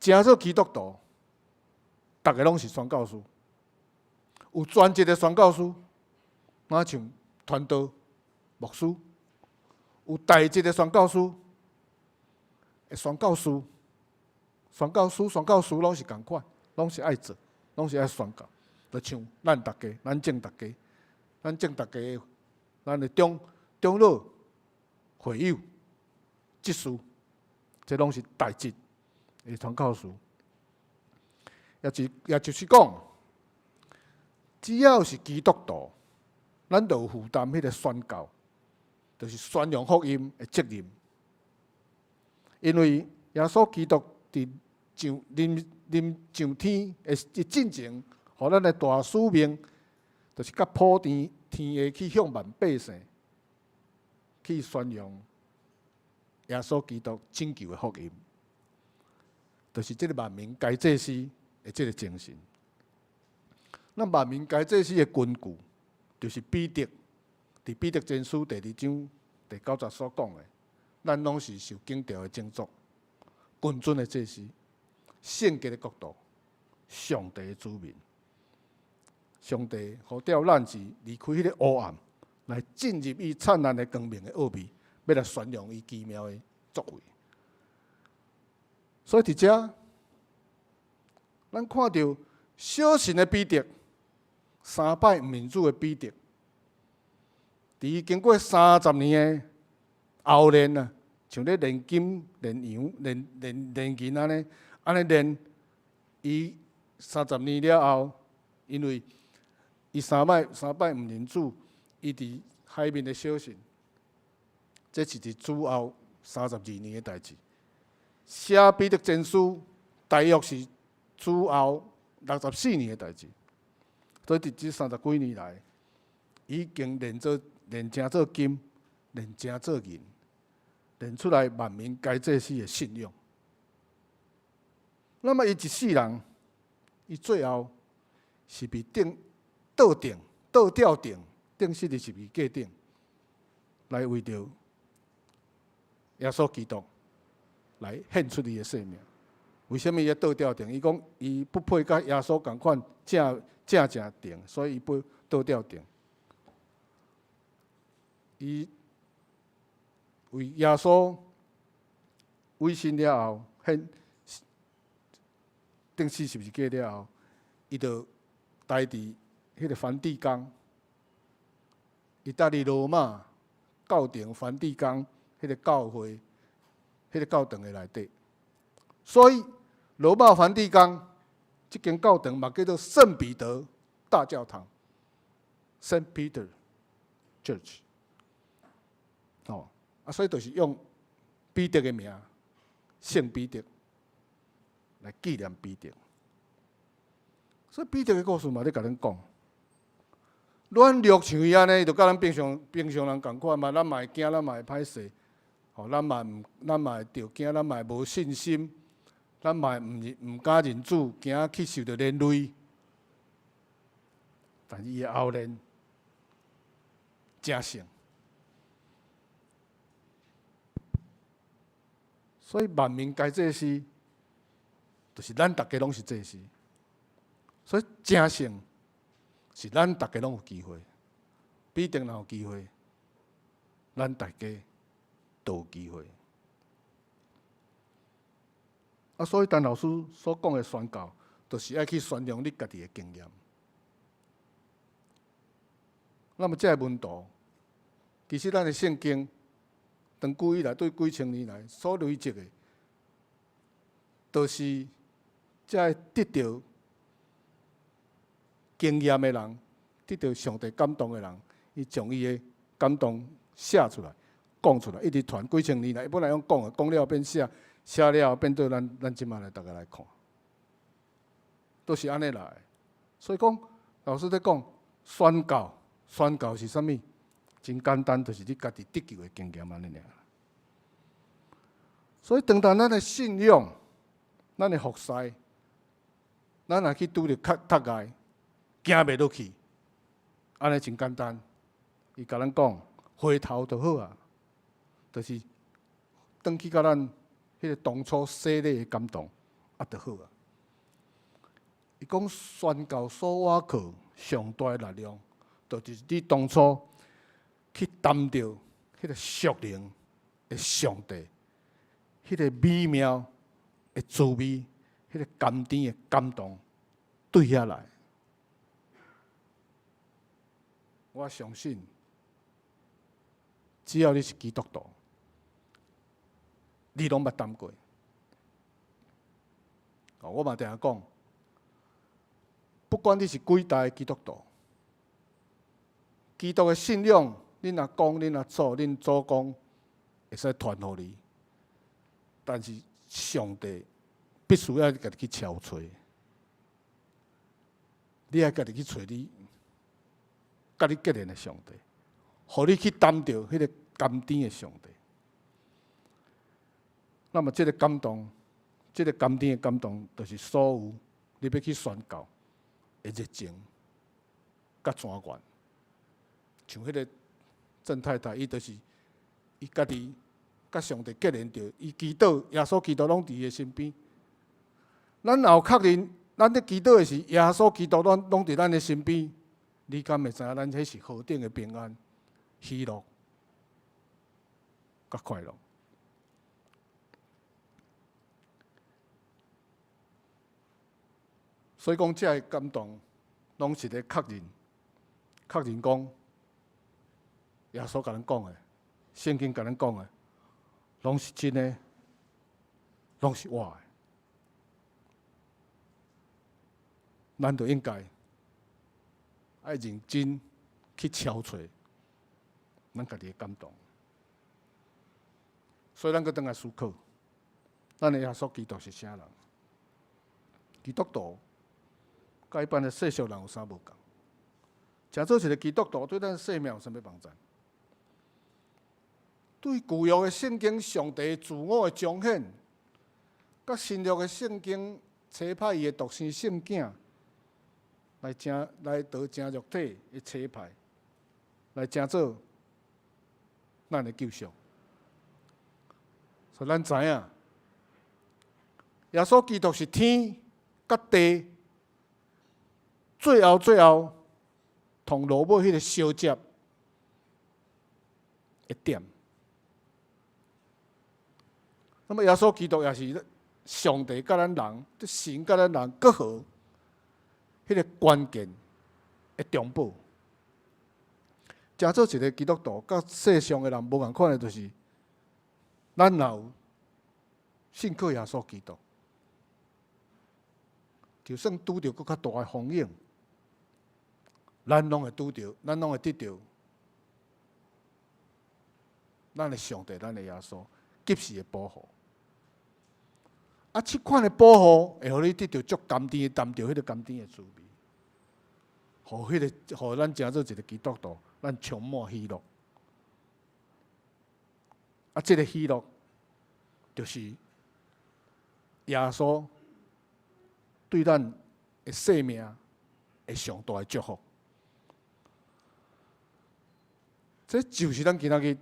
成做基督徒，逐个攏是宣教師，有專職的宣教師，若像傳道、牧師；有代職的宣教師，宣教師、宣教師、宣教師攏是仝款，攏是愛做，攏是愛宣教。就像咱逐家，咱眾逐家，咱眾逐家，咱的長老、會友、執事，這攏是代職的傳教士。也就是講，只要是基督徒，咱就有負擔彼个宣教，就是宣揚福音的責任。因為耶穌基督佇上臨臨上天的進前，予咱的大使命，就是佮普天天下去向萬百姓去宣揚耶穌基督拯救的福音，就是這个萬民皆祭司的這个精神。那萬民皆祭司的根據，就是彼得佇彼得前書第二章第九節所講的，咱攏是受揀召的種族，君尊的祭司，聖潔的國度，上帝的子民。上帝呼召咱是離開彼个黑暗，來進入伊燦爛的光明的奧秘，欲來宣揚伊奇妙的作為。所以佇遮，咱看著小信的彼得，三擺毋認主的彼得，佇伊經過三十年的熬煉啊，像咧煉金、煉陽、煉煉煉銀按呢，按呢煉，伊三十年了後，因為伊三擺三擺毋認主，伊佇海面的小信，這是佇主後三十二年的代誌。寫彼得前書，大約是主後64年的代誌。所以佇這三十幾年來，已經煉做煉成做金，煉成做銀，煉出來萬民皆祭司的信仰。那麼伊一世人，伊最後是被釘倒釘、倒吊釘，釘死佇十字架頂，來為著耶穌基督來獻出伊的性命。為啥物伊倒吊釘？伊講伊不配佮耶穌仝款正正正釘，所以伊被倒吊釘。伊為耶穌委身了後，獻釘死十字架了後，伊就待佇彼個梵蒂岡，意大利羅馬教廷梵蒂岡彼個教會、彼個教堂的內底。所以羅馬梵蒂岡這間教堂嘛叫做聖彼得大教堂（Saint Peter Church）。哦，啊，所以就是用彼得的名，聖彼得來紀念彼得。所以彼得的故事嘛，咧共咱講，軟弱像伊按呢，就佮咱平常平常人仝款嘛，咱嘛會驚，咱嘛會歹勢，吼，咱嘛毋，咱嘛會著驚，咱嘛會無信心，咱嘛會毋敢認主，驚去受著連累。但是伊的熬練成聖。所以萬民皆祭司，就是咱逐家攏是祭司。所以成聖是咱逐家攏有機會，彼得若有機會，咱大家都有機會。啊，所以陳老師所講的宣教，就是愛去宣揚你家己的經驗。那麼這个門徒，其實咱的聖經，長久以來對幾千年來所累積的，都是這个得著經驗的人，得著上帝感動的人，伊將伊的感動寫出來、講出來，一直傳幾千年來。伊本來用講的，講了變寫，寫了變做咱咱這馬來逐家來看，都是按呢來。所以講，老師咧講宣教，宣教是啥物？真簡單，就是你家己得救的經驗按呢爾。所以，當當咱的信仰、咱的服侍，咱若去拄著較窒礙，行袂落去，按呢真簡單。伊共咱講，回頭就好啊，就是轉去共咱彼个當初洗禮的感動，啊，就好啊。伊講宣教所倚靠上大的力量，就是你當初去擔著彼个屬靈的上帝，彼个美妙的滋味，彼个甘甜的感動，對遐來。我相信，只要你是基督徒，你攏捌擔過。哦，我嘛定定講，不管你是幾代基督徒，基督的信仰，恁阿公、恁阿祖、恁祖公會使傳予你，但是上帝必須愛家己去敲揣，你愛家己去揣你，佮你結連的上帝，予你去擔著彼个甘甜的上帝。那麼這个感動，這个甘甜的感動，就是所有你欲去宣教的熱情，佮泉源。像彼个鄭太太，伊就是伊家己佮上帝結連著，伊祈禱耶穌基督攏佇伊的身邊。咱若有確認，咱咧祈禱的是耶穌基督，攏攏佇咱的身邊，你敢會知影咱彼是何等的平安、喜樂、佮快樂？所以講，這个感動攏是咧確認，確認講耶穌共咱講的，聖經共咱講的，攏是真的，攏是活的。咱就應該愛認真去敲揣咱家己的感動。所以咱閣轉來思考，咱的耶穌基督是啥人？基督徒佮一般的世俗人有啥無仝？成做一个基督徒，對咱生命有啥物幫助？對舊約的聖經，上帝自我的彰顯，佮新約的聖經，差派伊的獨生聖囝來成來道成肉體的差派，來成做咱的救贖。所以咱知影，耶穌基督是天佮地最後最後同落尾彼个相接的點。那麼耶穌基督也是上帝佮咱人，神佮咱人結合彼个關鍵的中保。成做一个基督徒，佮世上的人無仝款的，就是咱若有信靠耶穌基督，就算拄著閣較大的風湧，咱攏會拄著，咱攏會得著咱的上帝，咱的耶穌及時的保護。啊，這款的保護會予你得著足甘甜，擔著彼个甘甜的滋味，予彼个，予咱成做一个基督徒，咱充滿喜樂。啊，這个喜樂就是耶穌對咱的生命的上大的祝福。這就是咱今仔日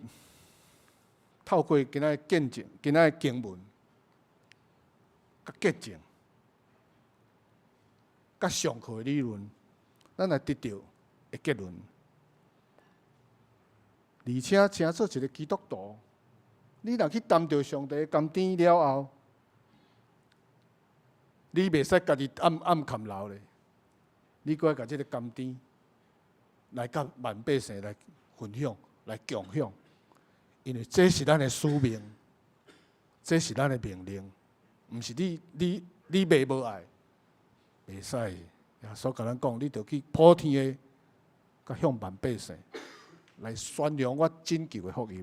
透過今仔日見證、今仔日經文、佮見證、佮上課的理論，咱來得著的結論。而且，成做一个基督徒，你若去擔著上帝的甘甜了後，你袂使家己暗暗崁留咧，你閣愛共這个甘甜來佮萬百姓來分享、來共享，因為這是咱的使命，這是咱的命令，毋是你你你袂無愛，袂使。耶穌共咱講，你著去普天的，佮向萬百姓來宣揚我拯救的福音。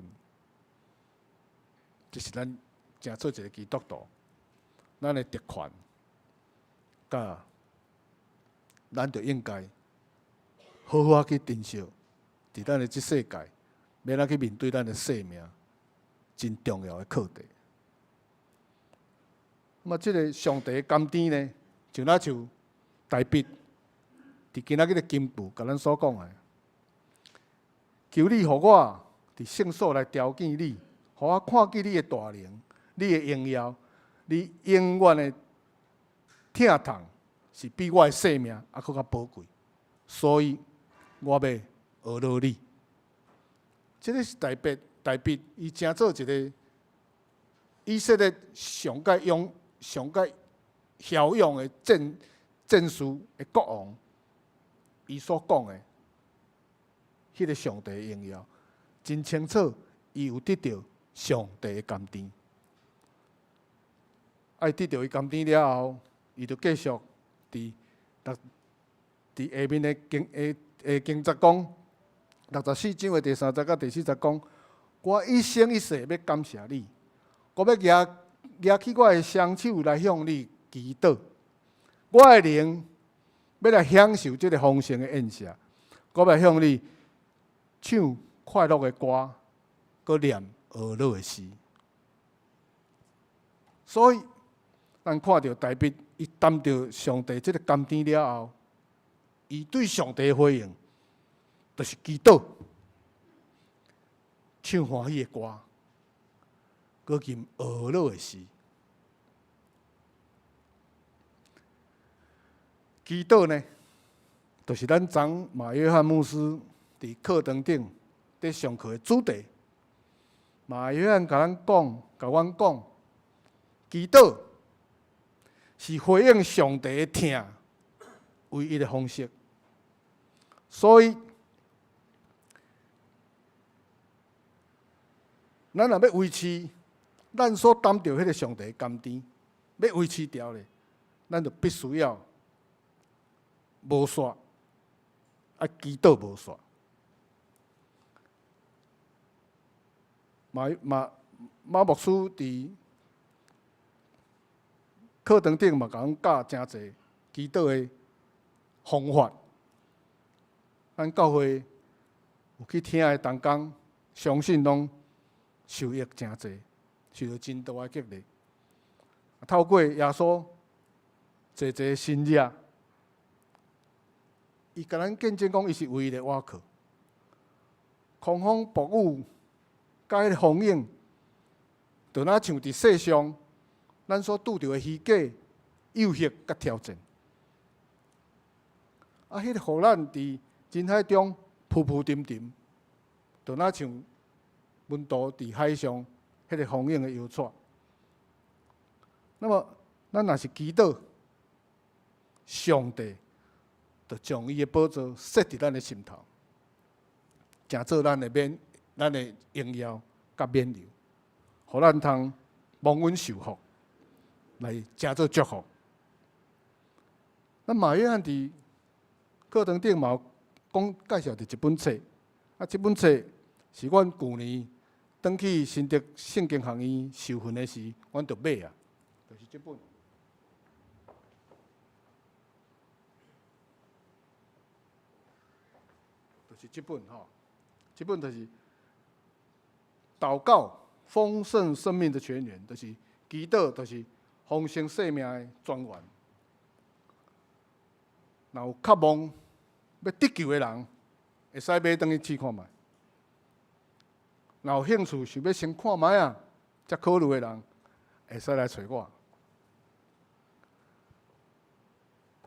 這是咱成做一个基督徒，咱的特權，佮咱就應該好好去珍惜，佇咱的這世界，欲按怎去面對咱的生命，真重要的課題。那麼，這个上帝的甘甜呢，就若像大衛佇今仔日的經文，共咱所講的，求你予我佇聖所來朝見你，予我看見你的大能，你的榮耀，你永遠的疼痛是比我的性命猶閣較寶貴，所以我欲呵咾你。這个是大衛，大衛伊成做一个以色列上蓋勇、上蓋驍勇的戰戰士的國王，伊所講的，彼个上帝的榮耀，真清楚，伊有得著上帝的甘甜。啊，伊得著伊甘甜了後，伊就繼續佇佇下面的經下下經節講，64章的第三節佮第四節講，我一生一世欲感謝你，我欲舉舉起我的雙手來向你祈禱，我的靈欲來享受這个豐盛的宴席，我欲向你唱快樂的歌，閣念呵咾的詩。所以，咱看著大衛伊擔著上帝這个甘甜了後，伊對上帝的回應，就是祈禱、唱歡喜的歌，閣吟呵咾的詩。祈禱呢，就是咱昨馬約翰牧師佇課堂頂佇上課的主題。馬約翰共咱講，共阮講，祈禱是回應上帝的疼唯一的方式。所以，咱若欲維持咱所擔著彼个上帝的甘甜，欲維持牢咧，咱就必須要無煞，愛祈禱無煞。馬馬馬牧師佇課堂頂嘛，共阮教誠濟祈禱的方法。咱教會有去聽的同工，相信攏受益誠濟，受著真大的激勵。透過耶穌濟濟神跡，伊共咱見證講，伊是唯一的倚靠。狂風暴雨，佮彼个風湧，就若像佇世上，咱所拄著的虛假、誘惑佮挑戰。啊，彼个予咱佇人海中浮浮沉沉，就若像門徒佇海上彼个風湧的搖掣。那麼，咱若是祈禱，上帝就將伊的寶座設佇咱的心頭，成做咱的勉、咱的榮耀佮勉勵，予咱通蒙恩受福，來成做祝福。咱馬約翰佇課堂頂嘛有講介紹著一本冊，啊，這本冊是阮舊年轉去新竹聖經學院受訓的時，阮就買啊，就是這本。就是這本吼，這本就是禱告豐盛生命的泉源，就是祈禱，就是豐盛生命的泉源。若有渴望欲得救的人，會使買轉去試看覓。若有興趣想欲先看覓仔，才考慮的人，會使來揣我。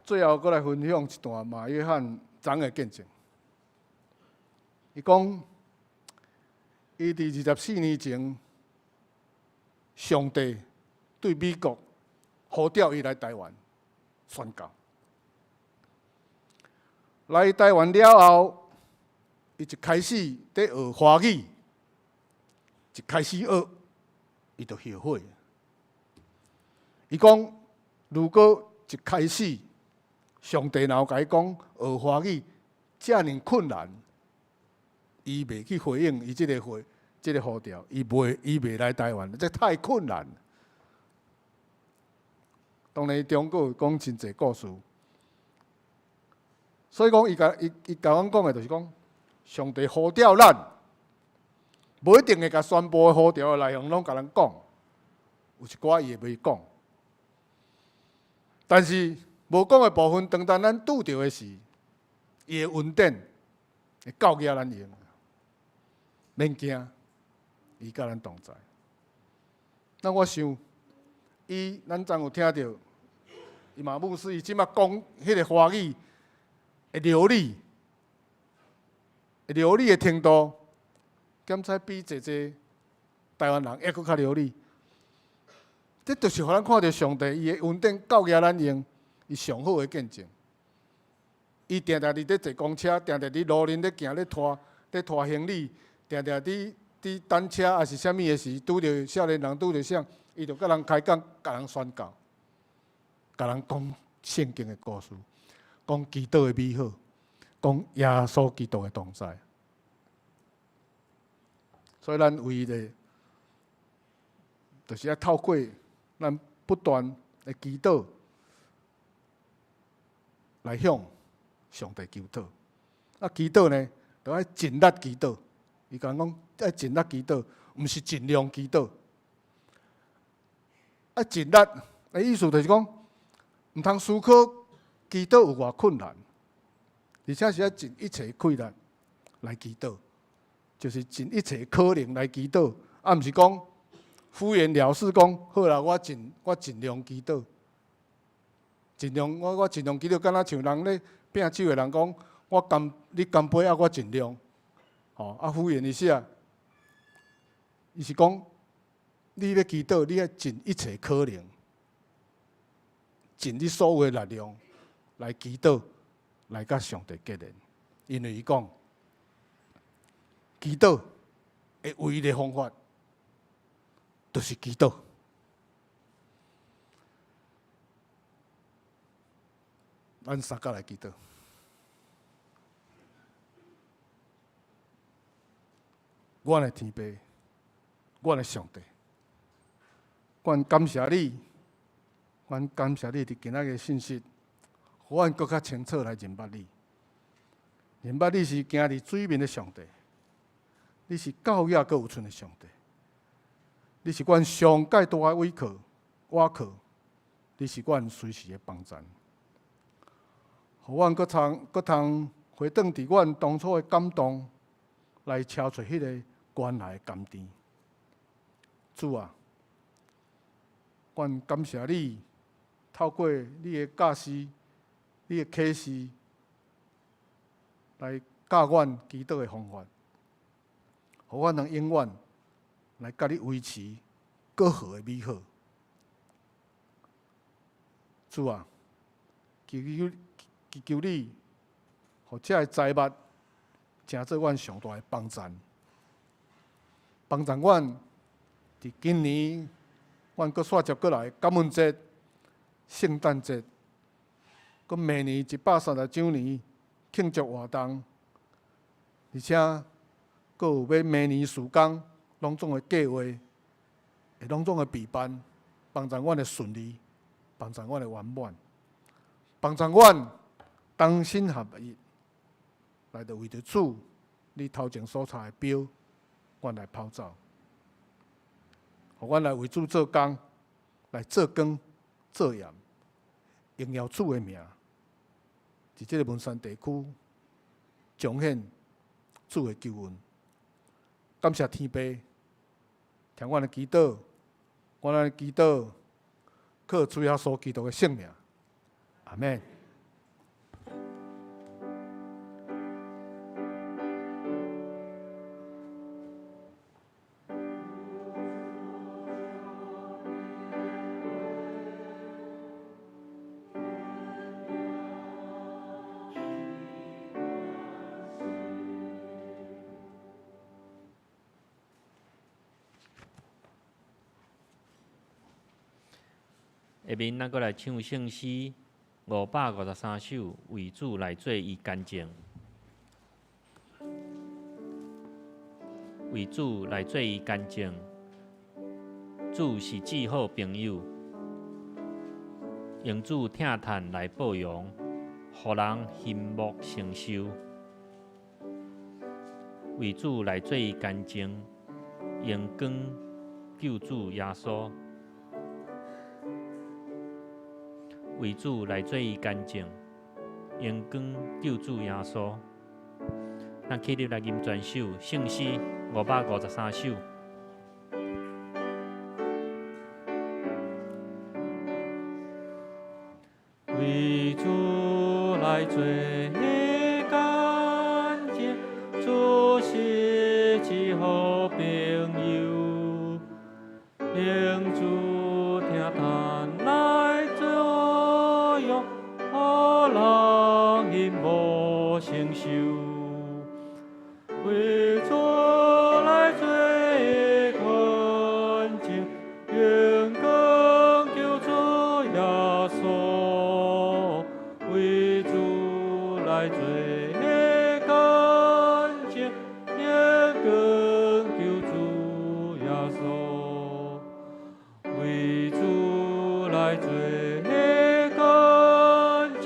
最後，閣來分享一段馬約翰昨的見證。伊講，伊佇24年前，上帝對美國呼召伊來台灣宣教。來台灣了後，伊一開始佇學華語，一開始學，伊就後悔。伊講，如果一開始上帝若有共伊講學華語遮爾困難，伊袂去回應伊這个回這个呼召，伊袂伊袂來台灣，這太困難。當然，中國講真濟故事，所以講伊共伊伊共阮講的，就是講上帝呼召咱，無一定會共全部的呼召的內容攏共咱講，有一寡伊會袂講。但是無講的部分，當當咱拄著的時，伊的恩典會夠額咱用，免驚，伊佮咱同在。那我想，伊咱昨有聽著，伊馬牧師伊這馬講彼个華語的流利，流利的程度，敢猜比濟濟台灣人猶閣較流利。這就是予咱看著上帝伊的恩典夠額咱用，伊上好的見證。伊定定佇咧坐公車，定定佇路面咧行咧拖咧拖行李，定定佇佇等車抑是啥物的時，拄著少年人拄著啥，伊就佮人開講，共人宣教，共人講聖經的故事，講祈禱的美好，講耶穌基督的同在。所以咱唯一的，就是愛透過咱不斷的祈禱，來向上帝求討。啊，祈禱呢，就愛盡力祈禱。伊共講愛盡力祈禱，毋是盡量祈禱。愛盡力的意思就是講，毋通思考祈禱有偌困難，而且是愛盡一切氣力來祈禱，就是盡一切可能來祈禱，啊，毋是講敷衍了事，講好啦，我盡我盡量祈禱，盡量我我盡量祈禱，敢若像人咧拼酒的人講，我乾你乾杯啊，我盡量，吼啊敷衍一下，伊是講你欲祈禱，你愛盡一切可能，盡你所有的力量。來祈禱，來佮上帝結連。因為伊講，祈禱的唯一的方法，就是祈禱。咱三佮來祈禱。阮的天父，阮的上帝，阮感謝你，阮感謝你佇今仔日的信息，予阮閣較清楚來認捌你。認捌你是行佇水面的上帝，你是到遐閣有賰的上帝，你是阮上蓋大的依靠、倚靠，你是阮隨時的幫贊。予阮閣通閣通回轉佇阮當初的感動，來捙揣彼个原來的甘甜。主啊，阮感謝你，透過你的教示、你的啟示，來教阮祈禱的方法，予阮能永遠來佮你維持閣好的美好。主啊，求求祈求你，予這个財物成做阮上大的幫贊，幫贊阮佇今年，阮閣煞接過來感恩節、聖誕節，閣明年130週年慶祝活動，而且閣有欲明年事工，攏總的計畫，會攏總的備辦，幫助阮的順利，幫助阮的圓滿，幫助阮同心合意，來著為著主，你頭前所插的標，阮來跑走，予阮來為主做工，來做光、做鹽，榮耀主的名，佇這个文山地區彰顯主的救恩。感謝天父，聽阮的祈禱，阮的祈禱，靠主耶穌基督的聖名，阿們。下面咱閣來唱聖詩553首，為主來做伊乾淨。為主來做伊乾淨，主是至好朋友，用主疼嘆來報榮，予人欣慕承受。為主來做伊乾淨，榮光救主耶穌。為主來做伊乾淨，榮光救主耶穌。咱起立來吟全首聖詩553首。為主來做伊乾淨，主是至好朋友，用主疼嘆來作用，予人欣慕承受。為主來做伊乾淨，榮光救主耶穌。為主來做伊乾淨，榮光救主耶穌。為主來做伊乾淨，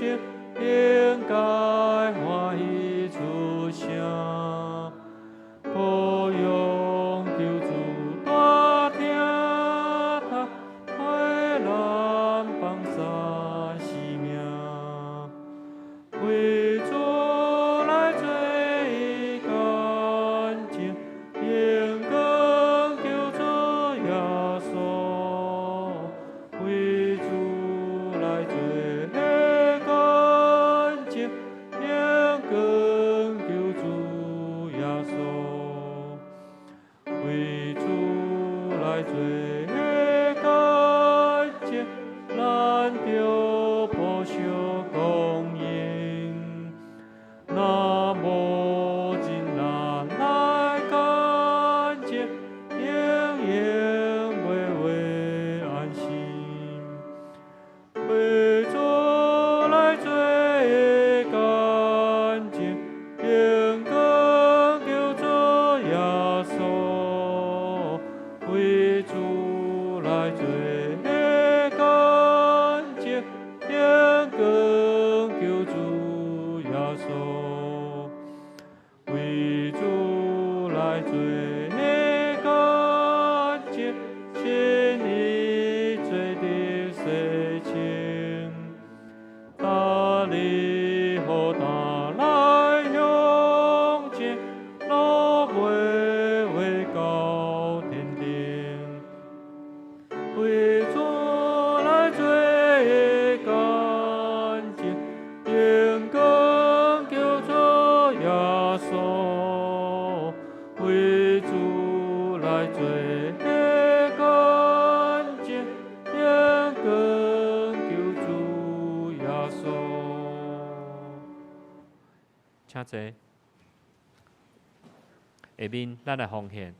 應該歡喜出聲。來做乾淨，親伊罪得洗清。大力好大來向前，路袂會到天頂。為主來做乾淨，榮光救主耶穌。為主來做乾淨，榮光救主耶穌。請坐。下面咱來奉獻。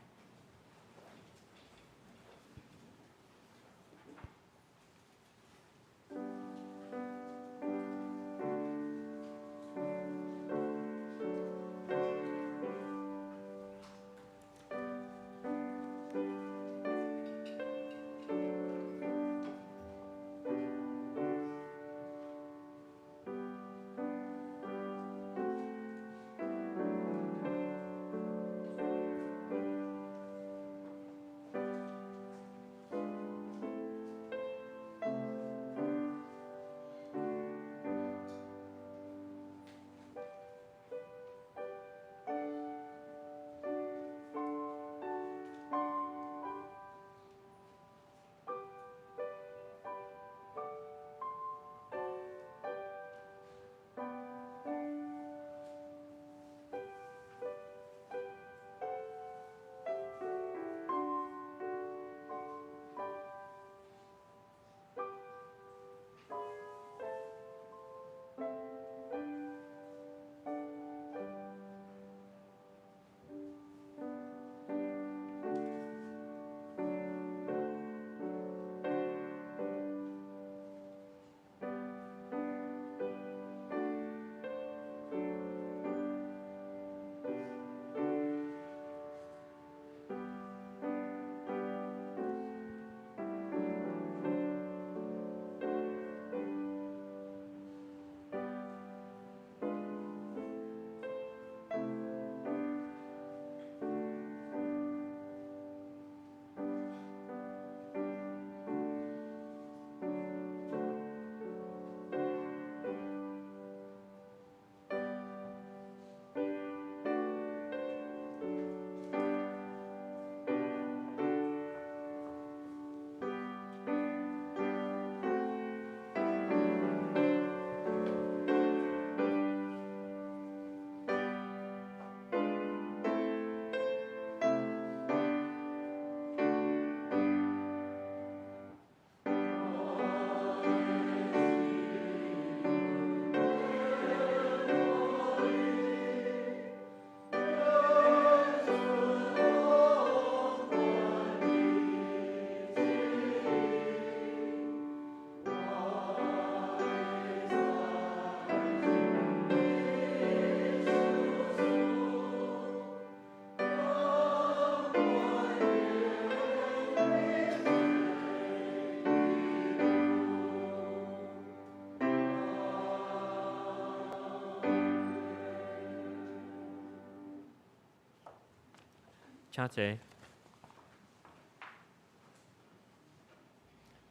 請坐。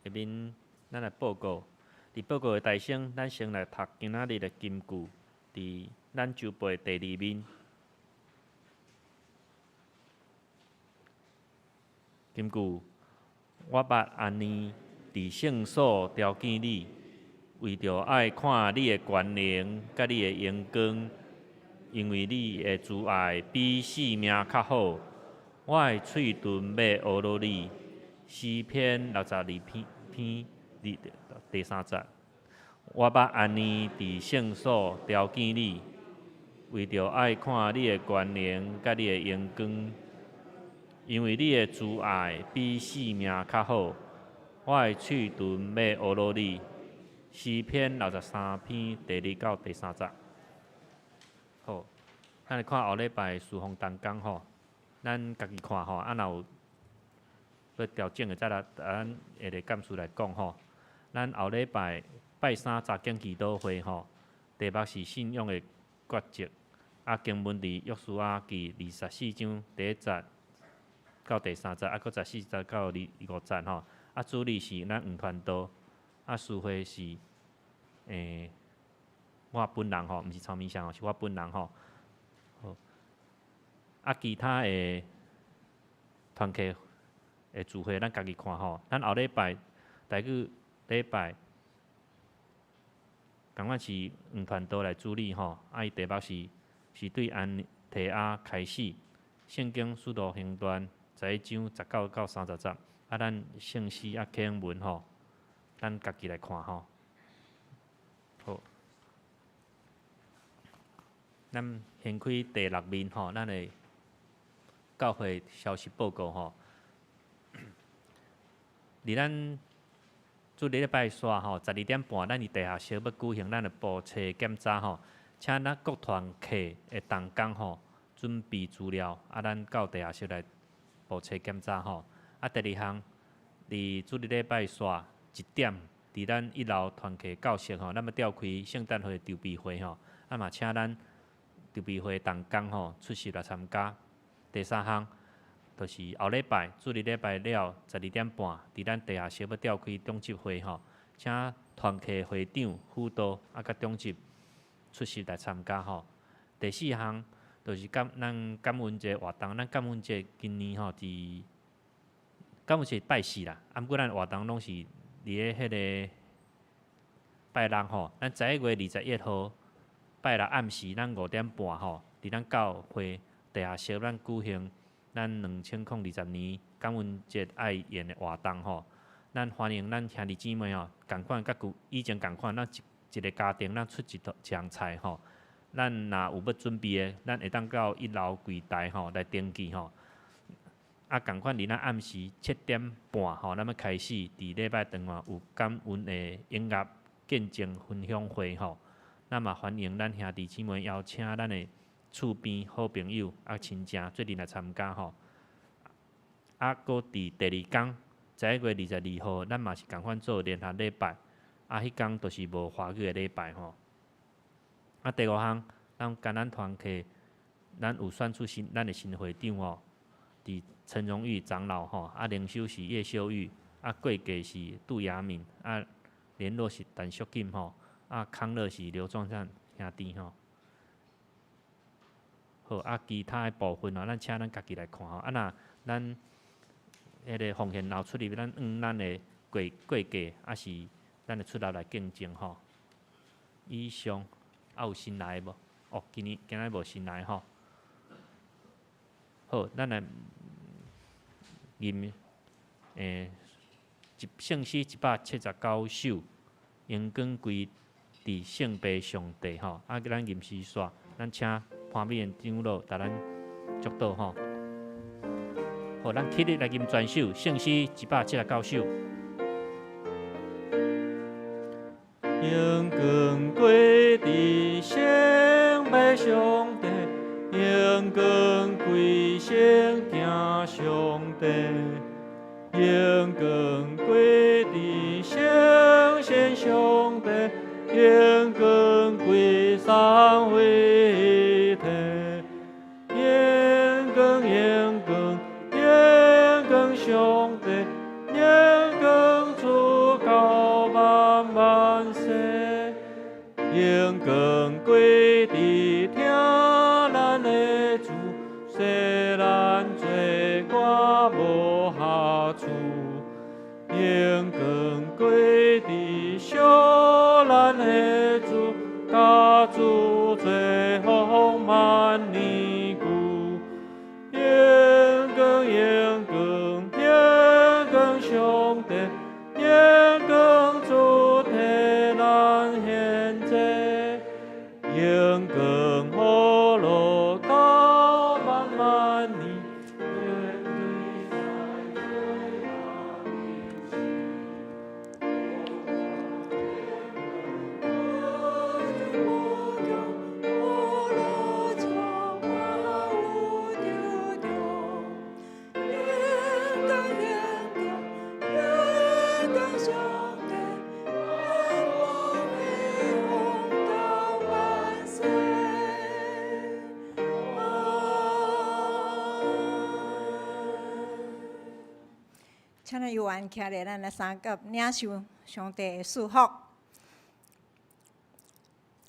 下面咱來報告，佇報告的大先，咱先來讀今仔日的金句，佇咱周報的第二面。金句，我捌按呢佇聖所朝見你，為著愛看你的權能佮你的榮光，因為你的慈愛比性命較好。我的喙唇欲呵咾你，詩篇62篇二第三節。我捌按呢佇聖所朝見你，為著愛看你的權能佮你的榮光，因為你的慈愛比性命較好。我的喙唇欲呵咾你，詩篇63篇第二到第三節。好，咱來看後禮拜事奉同工吼。咱家己看吼，啊，若有欲調整的，再來咱下個幹事來講吼。咱後禮拜拜三查經祈禱會吼，題目是信仰的抉擇，啊，經文佇約書亞記24章第一節到第三節，啊，閣14節到25節吼。啊，主禮是咱黃傳道，啊，司會是我本人吼，毋是曹明祥，是我本人吼。好，啊，其他的團契的聚會，咱家己看吼。咱後禮拜，台語禮拜，仝款是黃傳道來主禮吼。啊，伊題目是對安提阿開始，聖經使徒行傳11章19到30節。啊，咱聖詩啊，經文吼，咱家己來看吼。好，咱掀開第六面吼，咱的教會消息報告吼。佇咱主日禮拜四吼，12點半，咱佇地下室欲舉行咱的簿冊檢查吼，請咱各團契的同工吼，準備資料，啊，咱到地下室來簿冊檢查吼。啊，第二項，佇主日禮拜四1點，佇咱一樓團契教室吼，咱欲召開聖誕會籌備會吼，啊嘛請咱籌備會同工吼出席來參加。第三項，就是後禮拜主日禮拜了12點半，佇咱地下室欲召開長執會吼，請團契會長、輔導啊，佮長執出席來參加吼。第四項，就是感咱感恩節活動，咱感恩節今年吼佇感恩節拜四啦，啊，毋過咱活動攏是佇咧彼个拜六吼，咱11月21號拜六暗時，咱5點半吼，佇咱教會地下室，咱舉行咱2020年感恩節愛宴的活動吼。咱歡迎咱兄弟姊妹吼，仝款佮舊以前仝款，咱一一个家庭，咱出一道一項菜吼。咱若有欲準備的，咱會當到一樓櫃台吼來登記吼。啊，仝款佇咱暗時7點半吼，咱欲開始佇禮拜堂有感恩的音樂見證分享會吼。咱嘛歡迎咱兄弟姊妹邀請咱的厝邊好朋友啊親情做陣來參加吼。啊，閣佇第二工11月22號，咱嘛是仝款做聯合禮拜。啊，彼工就是無華語的禮拜吼。啊，第五項，咱迦南團契，咱有選出新咱的新會長哦，佇陳榮玉長老吼，啊，靈修是葉秀玉，啊，會計是杜雅敏，啊，聯絡是陳淑錦吼，啊，康樂是劉壯善兄弟吼。好，啊，其他的部分哦，咱請咱家己來看吼。啊，若咱彼个奉獻後出入，咱按咱的會計，抑是咱的出納來見證吼。以上，啊有新來的無？哦，今年今仔無新來吼。好，咱來吟一聖詩179首，榮光歸佇聖父上帝吼。啊，咱吟詩煞，咱請潘美賢長老帶咱祝禱吼。好，咱起立來吟全首聖詩179首。榮光歸佇聖父上帝，榮光歸聖囝上帝，榮光歸佇聖神上帝，榮光歸三位一體，榮光榮光榮光上帝，榮光主到萬萬世，榮光歸佇疼咱的主，洗咱罪過無瑕疵，榮光歸佇惜咱的主，佮主做伙萬年久，榮光榮光榮光上帝，榮光主替咱獻祭，榮光和樂到萬萬年。願對請咱有緣徛咧，咱來相佮領受上帝的祝福。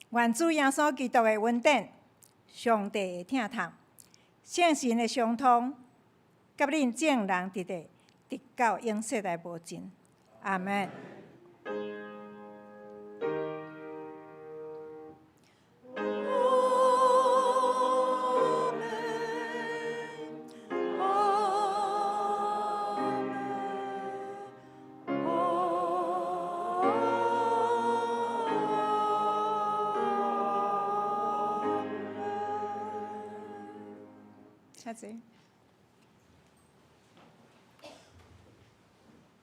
願主耶穌基督的恩典、上帝的疼痛、聖神的相通，佮恁眾人佇咧，直到永世代無盡。阿門。阿門，阿門，阿門。請坐。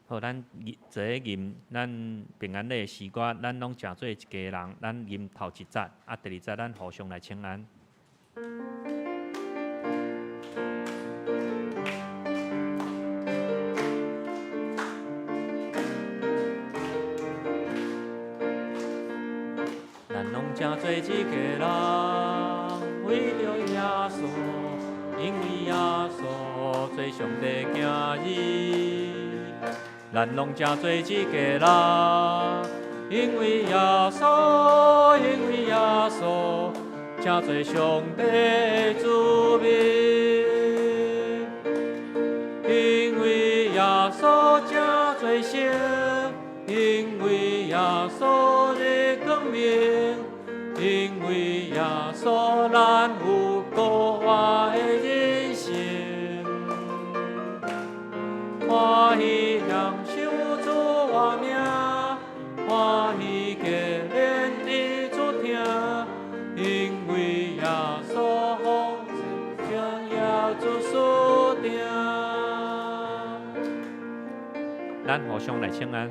好，咱坐咧吟咱平安禮的詩歌，咱攏成做一家人，咱吟頭一節，啊，第二節咱互相來請安。咱攏成做一家人，為著耶穌，因為耶穌做上帝囝兒。咱攏成做一家人，因為耶穌，因為耶穌，成做上帝的子民。因為耶穌成做聖，因為耶穌的光明，因為耶穌，咱有高華的人生。歡喜享受主活命，歡喜結連佇主疼，因為耶穌豐盛榮耀主輸定。咱互相來請安。